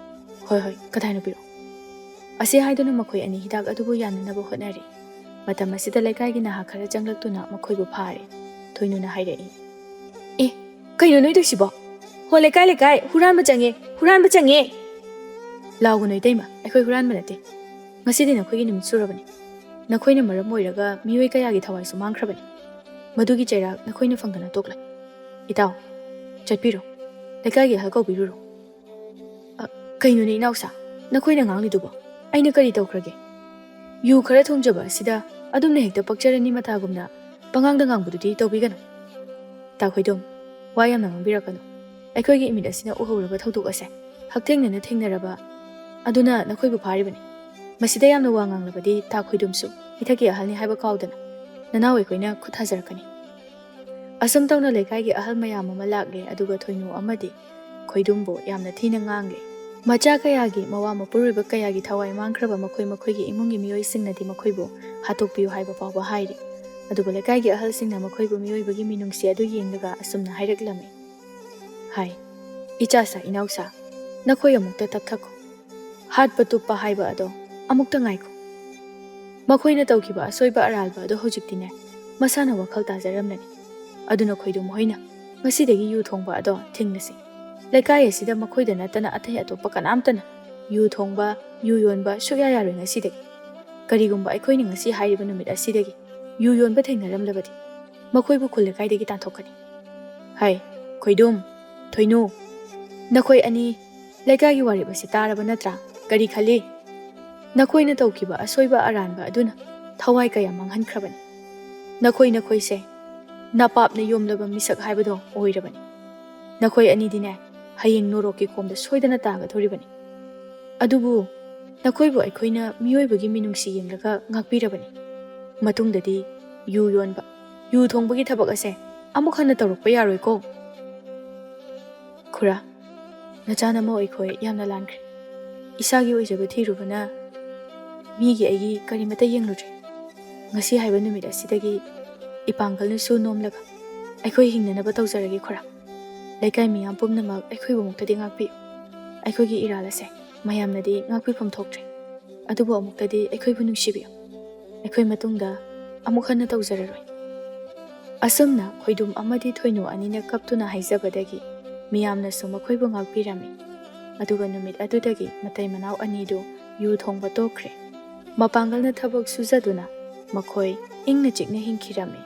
"ꯍꯣꯏ ꯍꯣꯏ, ꯀꯗꯥꯏꯅꯣ ꯄꯤꯔꯛꯑꯣ꯫" ꯑꯁꯤ ꯍꯥꯏꯗꯨꯅ ꯃꯈꯣꯏ ꯑꯅꯤ ꯍꯤꯗꯥꯛ ꯑꯗꯨꯕꯨ ꯌꯥꯟꯅꯅꯕ ꯍꯣꯠꯅꯔꯤ꯫ ꯃꯇꯝ ꯑꯁꯤꯗ ꯂꯩꯀꯥꯏꯒꯤ ꯅꯍꯥ ꯈꯔ ꯆꯪꯂꯛꯇꯨꯅ ꯃꯈꯣꯏꯕꯨ ꯐꯥꯔꯦ꯫ ꯊꯣꯏꯅꯨꯅ ꯍꯥꯏꯔꯛꯏ, "ꯑꯦ, ꯀꯩꯅꯣ ꯅꯣꯏ ꯇꯧꯏꯁꯤꯕꯣ? ꯍꯣ, ꯂꯩꯀꯥꯏ, ꯂꯩꯀꯥꯏ, ꯍꯨꯔꯥꯟꯕ ꯆꯪꯉꯦ, ꯍꯨꯔꯥꯟꯕ ꯆꯪꯉꯦ!" "ꯂꯥꯎꯒꯅꯨ ꯏꯇꯩꯃ, ꯑꯩꯈꯣꯏ ꯍꯨꯔꯥꯟꯕ ꯅꯠꯇꯦ꯫ ꯉꯁꯤꯗꯤ ꯅꯈꯣꯏꯒꯤ ꯅꯨꯃꯤꯠ ꯁꯨꯔꯕꯅꯤ꯫ ꯅꯈꯣꯏꯅ ꯃꯔꯝ ꯑꯣꯏꯔꯒ ꯃꯤꯑꯣꯏ ꯀꯌꯥꯒꯤ ꯊꯋꯥꯏꯁꯨ ꯃꯥꯡꯈ꯭ꯔꯕꯅꯤ꯫ ꯃꯗꯨꯒꯤ ꯆꯩꯔꯥꯛ ꯅꯈꯣꯏꯅ ꯐꯪꯗꯅ ꯇꯣꯛꯂꯣꯏ꯫ ꯏꯇꯥꯎ, ꯆꯠꯄꯤꯔꯣ꯫ ꯂꯩꯀꯥꯏꯒꯤ ꯑꯍꯜ ꯀꯧꯕꯤꯔꯨꯔꯣ꯫" "ꯑ, ꯀꯩꯅꯣꯅꯦ ꯏꯅꯥꯎꯁꯥ, ꯅꯈꯣꯏꯅ ꯉꯥꯡꯂꯤꯗꯨꯕꯣ? ꯑꯩꯅ ꯀꯔꯤ ꯇꯧꯈ꯭ꯔꯒꯦ? ꯌꯨ ꯈꯔ ꯊꯣꯡꯖꯕ ꯑꯁꯤꯗ ꯑꯗꯨꯝꯅ ꯍꯦꯛꯇ ꯄꯛꯆꯔꯅꯤ ꯃꯇꯥꯒꯨꯝꯅ ꯄꯉꯥꯡꯗ ꯉꯥꯡꯕꯗꯨꯗꯤ ꯇꯧꯕꯤꯒꯅꯨ꯫ ꯇꯥ ꯈꯣꯏꯗꯣꯝ, ꯋꯥ ꯌꯥꯝꯅ ꯉꯥꯡꯕꯤꯔꯛꯀꯅꯨ꯫ ꯑꯩꯈꯣꯏꯒꯤ ꯏꯃꯤꯠ ꯑꯁꯤꯅ ꯎꯍꯧꯔꯕ ꯊꯧꯗꯣꯛ ꯑꯁꯦ ꯍꯛꯊꯦꯡꯅꯅ ꯊꯦꯡꯅꯔꯕ ꯑꯗꯨꯅ ꯅꯈꯣꯏꯕꯨ ꯐꯥꯔꯤꯕꯅꯤ꯫ ꯃꯁꯤꯗ ꯌꯥꯝꯅ ꯋꯥ ꯉꯥꯡꯂꯕꯗꯤ ꯇꯥ ꯈꯣꯏꯗꯣꯝꯁꯨ ꯏꯊꯛꯀꯤ ꯑꯍꯜꯅꯤ ꯍꯥꯏꯕ ꯀꯥꯎꯗꯅ ꯅꯅꯥꯎ ꯑꯩꯈꯣꯏꯅ ꯈꯨꯠ ꯊꯥꯖꯔꯛꯀꯅꯤ꯫" ꯑꯁꯨꯝ ꯇꯧꯅ ꯂꯩꯀꯥꯏꯒꯤ ꯑꯍꯜ ꯃꯌꯥꯝ ꯑꯃ ꯂꯥꯛꯂꯦ, ꯑꯗꯨꯒ ꯊꯣꯏꯅꯨ ꯑꯃꯗꯤ ꯈꯣꯏꯗꯨꯝꯕꯨ ꯌꯥꯝꯅ ꯊꯤꯅ ꯉꯥꯡꯂꯦ꯫ ꯃꯆꯥ ꯀꯌꯥꯒꯤ, ꯃꯋꯥ ꯃꯄꯨꯔꯣꯏꯕ ꯀꯌꯥꯒꯤ ꯊꯋꯥꯏ ꯃꯥꯡꯈ꯭ꯔꯕ ꯃꯈꯣꯏ ꯃꯈꯣꯏꯒꯤ ꯏꯃꯨꯡꯒꯤ ꯃꯤꯑꯣꯏꯁꯤꯡꯅꯗꯤ ꯃꯈꯣꯏꯕꯨ ꯍꯥꯠꯇꯣꯛꯄꯤꯌꯨ ꯍꯥꯏꯕ ꯐꯥꯎꯕ ꯍꯥꯏꯔꯤ꯫ ꯑꯗꯨꯕꯨ ꯂꯩꯀꯥꯏꯒꯤ ꯑꯍꯜꯁꯤꯡꯅ ꯃꯈꯣꯏꯕꯨ ꯃꯤꯑꯣꯏꯕꯒꯤ ꯃꯤꯅꯨꯡꯁꯤ ꯑꯗꯨ ꯌꯦꯡꯂꯒ ꯑꯁꯨꯝꯅ ꯍꯥꯏꯔꯛꯂꯝꯃꯤ, ꯍꯥꯏ, "ꯏꯆꯥꯁꯥ, ꯏꯅꯥꯎꯁꯥ, ꯅꯈꯣꯏ ꯑꯃꯨꯛꯇ ꯇꯞꯊꯈꯣ꯫ ꯍꯥꯠꯄ ꯇꯨꯞꯄ ꯍꯥꯏꯕ ꯑꯗꯣ ꯑꯃꯨꯛꯇ ꯉꯥꯏꯈꯣ꯫" ꯃꯈꯣꯏꯅ ꯇꯧꯈꯤꯕ ꯑꯁꯣꯏꯕ ꯑꯔꯥꯟꯕ ꯑꯗꯣ ꯍꯧꯖꯤꯛꯇꯤꯅꯦ, ꯃꯁꯥꯅ ꯋꯥꯈꯜ ꯇꯥꯖꯔꯝꯂꯅꯤ꯫ ꯑꯗꯨꯅ ꯈꯣꯏꯗꯨꯝ ꯍꯣꯏꯅ ꯉꯁꯤꯗꯒꯤ ꯌꯨ ꯊꯣꯡꯕ ꯑꯗꯣ ꯊꯤꯡꯂꯁꯤ꯫ ꯂꯩꯀꯥꯏ ꯑꯁꯤꯗ ꯃꯈꯣꯏꯗ ꯅꯠꯇꯅ ꯑꯇꯩ ꯑꯇꯣꯞꯄ ꯀꯅꯥꯝꯇꯅ ꯌꯨ ꯊꯣꯡꯕ, ꯌꯨ ꯌꯣꯟꯕ ꯁꯨꯛꯌꯥ ꯌꯥꯔꯣꯏ ꯉꯁꯤꯗꯒꯤ꯫ ꯀꯔꯤꯒꯨꯝꯕ ꯑꯩꯈꯣꯏꯅ ꯉꯁꯤ ꯍꯥꯏꯔꯤꯕ ꯅꯨꯃꯤꯠ ꯑꯁꯤꯗꯒꯤ ꯌꯨ ꯌꯣꯟꯕ ꯊꯦꯡꯅꯔꯝꯂꯕꯗꯤ ꯃꯈꯣꯏꯕꯨ ꯈꯨꯜ ꯂꯩꯀꯥꯏꯗꯒꯤ ꯇꯥꯟꯊꯣꯛꯀꯅꯤ꯫ ꯍꯥꯏ, ꯈꯣꯏꯗꯨꯝ, ꯊꯣꯏꯅꯨ, ꯅꯈꯣꯏ ꯑꯅꯤ ꯂꯩꯀꯥꯏꯒꯤ ꯋꯥꯔꯦꯞ ꯑꯁꯤ ꯇꯥꯔꯕ ꯅꯠꯇ꯭ꯔꯥ? ꯀꯔꯤ ꯈꯜꯂꯤ? ꯅꯈꯣꯏꯅ ꯇꯧꯈꯤꯕ ꯑꯁꯣꯏꯕ ꯑꯔꯥꯟꯕ ꯑꯗꯨꯅ ꯊꯋꯥꯏ ꯀꯌꯥ ꯃꯥꯡꯍꯟꯈ꯭ꯔꯕꯅꯤ꯫ ꯅꯈꯣꯏ ꯅꯈꯣꯏꯁꯦ ꯅꯄꯥꯞꯅ ꯌꯣꯝꯂꯕ ꯃꯤꯁꯛ ꯍꯥꯏꯕꯗꯣ ꯑꯣꯏꯔꯕꯅꯤ꯫ ꯅꯈꯣꯏ ꯑꯅꯤꯗꯤꯅꯦ, ꯍꯌꯦꯡ ꯅꯣꯔꯣꯛꯀꯤ ꯈꯣꯝꯗ ꯁꯣꯏꯗꯅ ꯇꯥꯒꯗꯧꯔꯤꯕꯅꯤ꯫ ꯑꯗꯨꯕꯨ ꯅꯈꯣꯏꯕꯨ ꯑꯩꯈꯣꯏꯅ ꯃꯤꯑꯣꯏꯕꯒꯤ ꯃꯤꯅꯨꯡꯁꯤ ꯌꯦꯡꯂꯒ ꯉꯥꯛꯄꯤꯔꯕꯅꯤ꯫ ꯃꯇꯨꯡꯗꯗꯤ ꯌꯨ ꯌꯣꯟꯕ, ꯌꯨ ꯊꯣꯡꯕꯒꯤ ꯊꯕꯛ ꯑꯁꯦ ꯑꯃꯨꯛ ꯍꯟꯅ ꯇꯧꯔꯛꯄ ꯌꯥꯔꯣꯏꯀꯣ꯫ ꯈꯨꯔꯥ, ꯅꯆꯥꯅꯃꯧ ꯑꯩꯈꯣꯏ ꯌꯥꯝꯅ ꯂꯥꯟꯈ꯭ꯔꯦ꯫ ꯏꯁꯥꯒꯤ ꯑꯣꯏꯖꯕ ꯊꯤꯔꯨꯕꯅ ꯃꯤꯒꯤ ꯑꯩꯒꯤ ꯀꯔꯤꯃꯠꯇ ꯌꯦꯡꯂꯨꯗ꯭ꯔꯦ꯫ ꯉꯁꯤ ꯍꯥꯏꯕ ꯅꯨꯃꯤꯠ ꯑꯁꯤꯗꯒꯤ ꯏꯄꯥꯡꯒꯜꯅꯁꯨ ꯅꯣꯝꯂꯒ ꯑꯩꯈꯣꯏ ꯍꯤꯡꯅꯅꯕ ꯇꯧꯖꯔꯒꯦ ꯈꯨꯔꯥ꯫ ꯂꯩꯀꯥꯏ ꯃꯤꯌꯥꯝ ꯄꯨꯝꯅꯃꯛ ꯑꯩꯈꯣꯏꯕꯨ ꯑꯃꯨꯛꯇꯗꯤ ꯉꯥꯛꯄꯤꯌꯨ꯫ ꯑꯩꯈꯣꯏꯒꯤ ꯏꯔꯥꯜ ꯑꯁꯦ ꯃꯌꯥꯝꯅꯗꯤ ꯉꯥꯛꯄꯤꯐꯝ ꯊꯣꯛꯇ꯭ꯔꯦ, ꯑꯗꯨꯕꯨ ꯑꯃꯨꯛꯇꯗꯤ ꯑꯩꯈꯣꯏꯕꯨ ꯅꯨꯡꯁꯤꯕꯤꯌꯨ꯫ ꯑꯩꯈꯣꯏ ꯃꯇꯨꯡꯗ ꯑꯃꯨꯛ ꯍꯟꯅ ꯇꯧꯖꯔꯔꯣꯏ꯫ ꯑꯁꯨꯝꯅ ꯈꯣꯏꯗꯨꯝ ꯑꯃꯗꯤ ꯊꯣꯏꯅꯨ ꯑꯅꯤꯅ ꯀꯞꯇꯨꯅ ꯍꯥꯏꯖꯕꯗꯒꯤ ꯃꯤꯌꯥꯝꯅꯁꯨ ꯃꯈꯣꯏꯕꯨ ꯉꯥꯛꯄꯤꯔꯝꯃꯤ꯫ ꯑꯗꯨꯒ ꯅꯨꯃꯤꯠ ꯑꯗꯨꯗꯒꯤ ꯃꯇꯩ ꯃꯅꯥꯎ ꯑꯅꯤꯗꯨ ꯌꯨ ꯊꯣꯡꯕ ꯇꯣꯛꯈ꯭ꯔꯦ꯫ ꯃꯄꯥꯡꯒꯜꯅ ꯊꯕꯛ ꯁꯨꯖꯗꯨꯅ ꯃꯈꯣꯏ ꯏꯪꯅ ꯆꯤꯛꯅ ꯍꯤꯡꯈꯤꯔꯝꯃꯤ꯫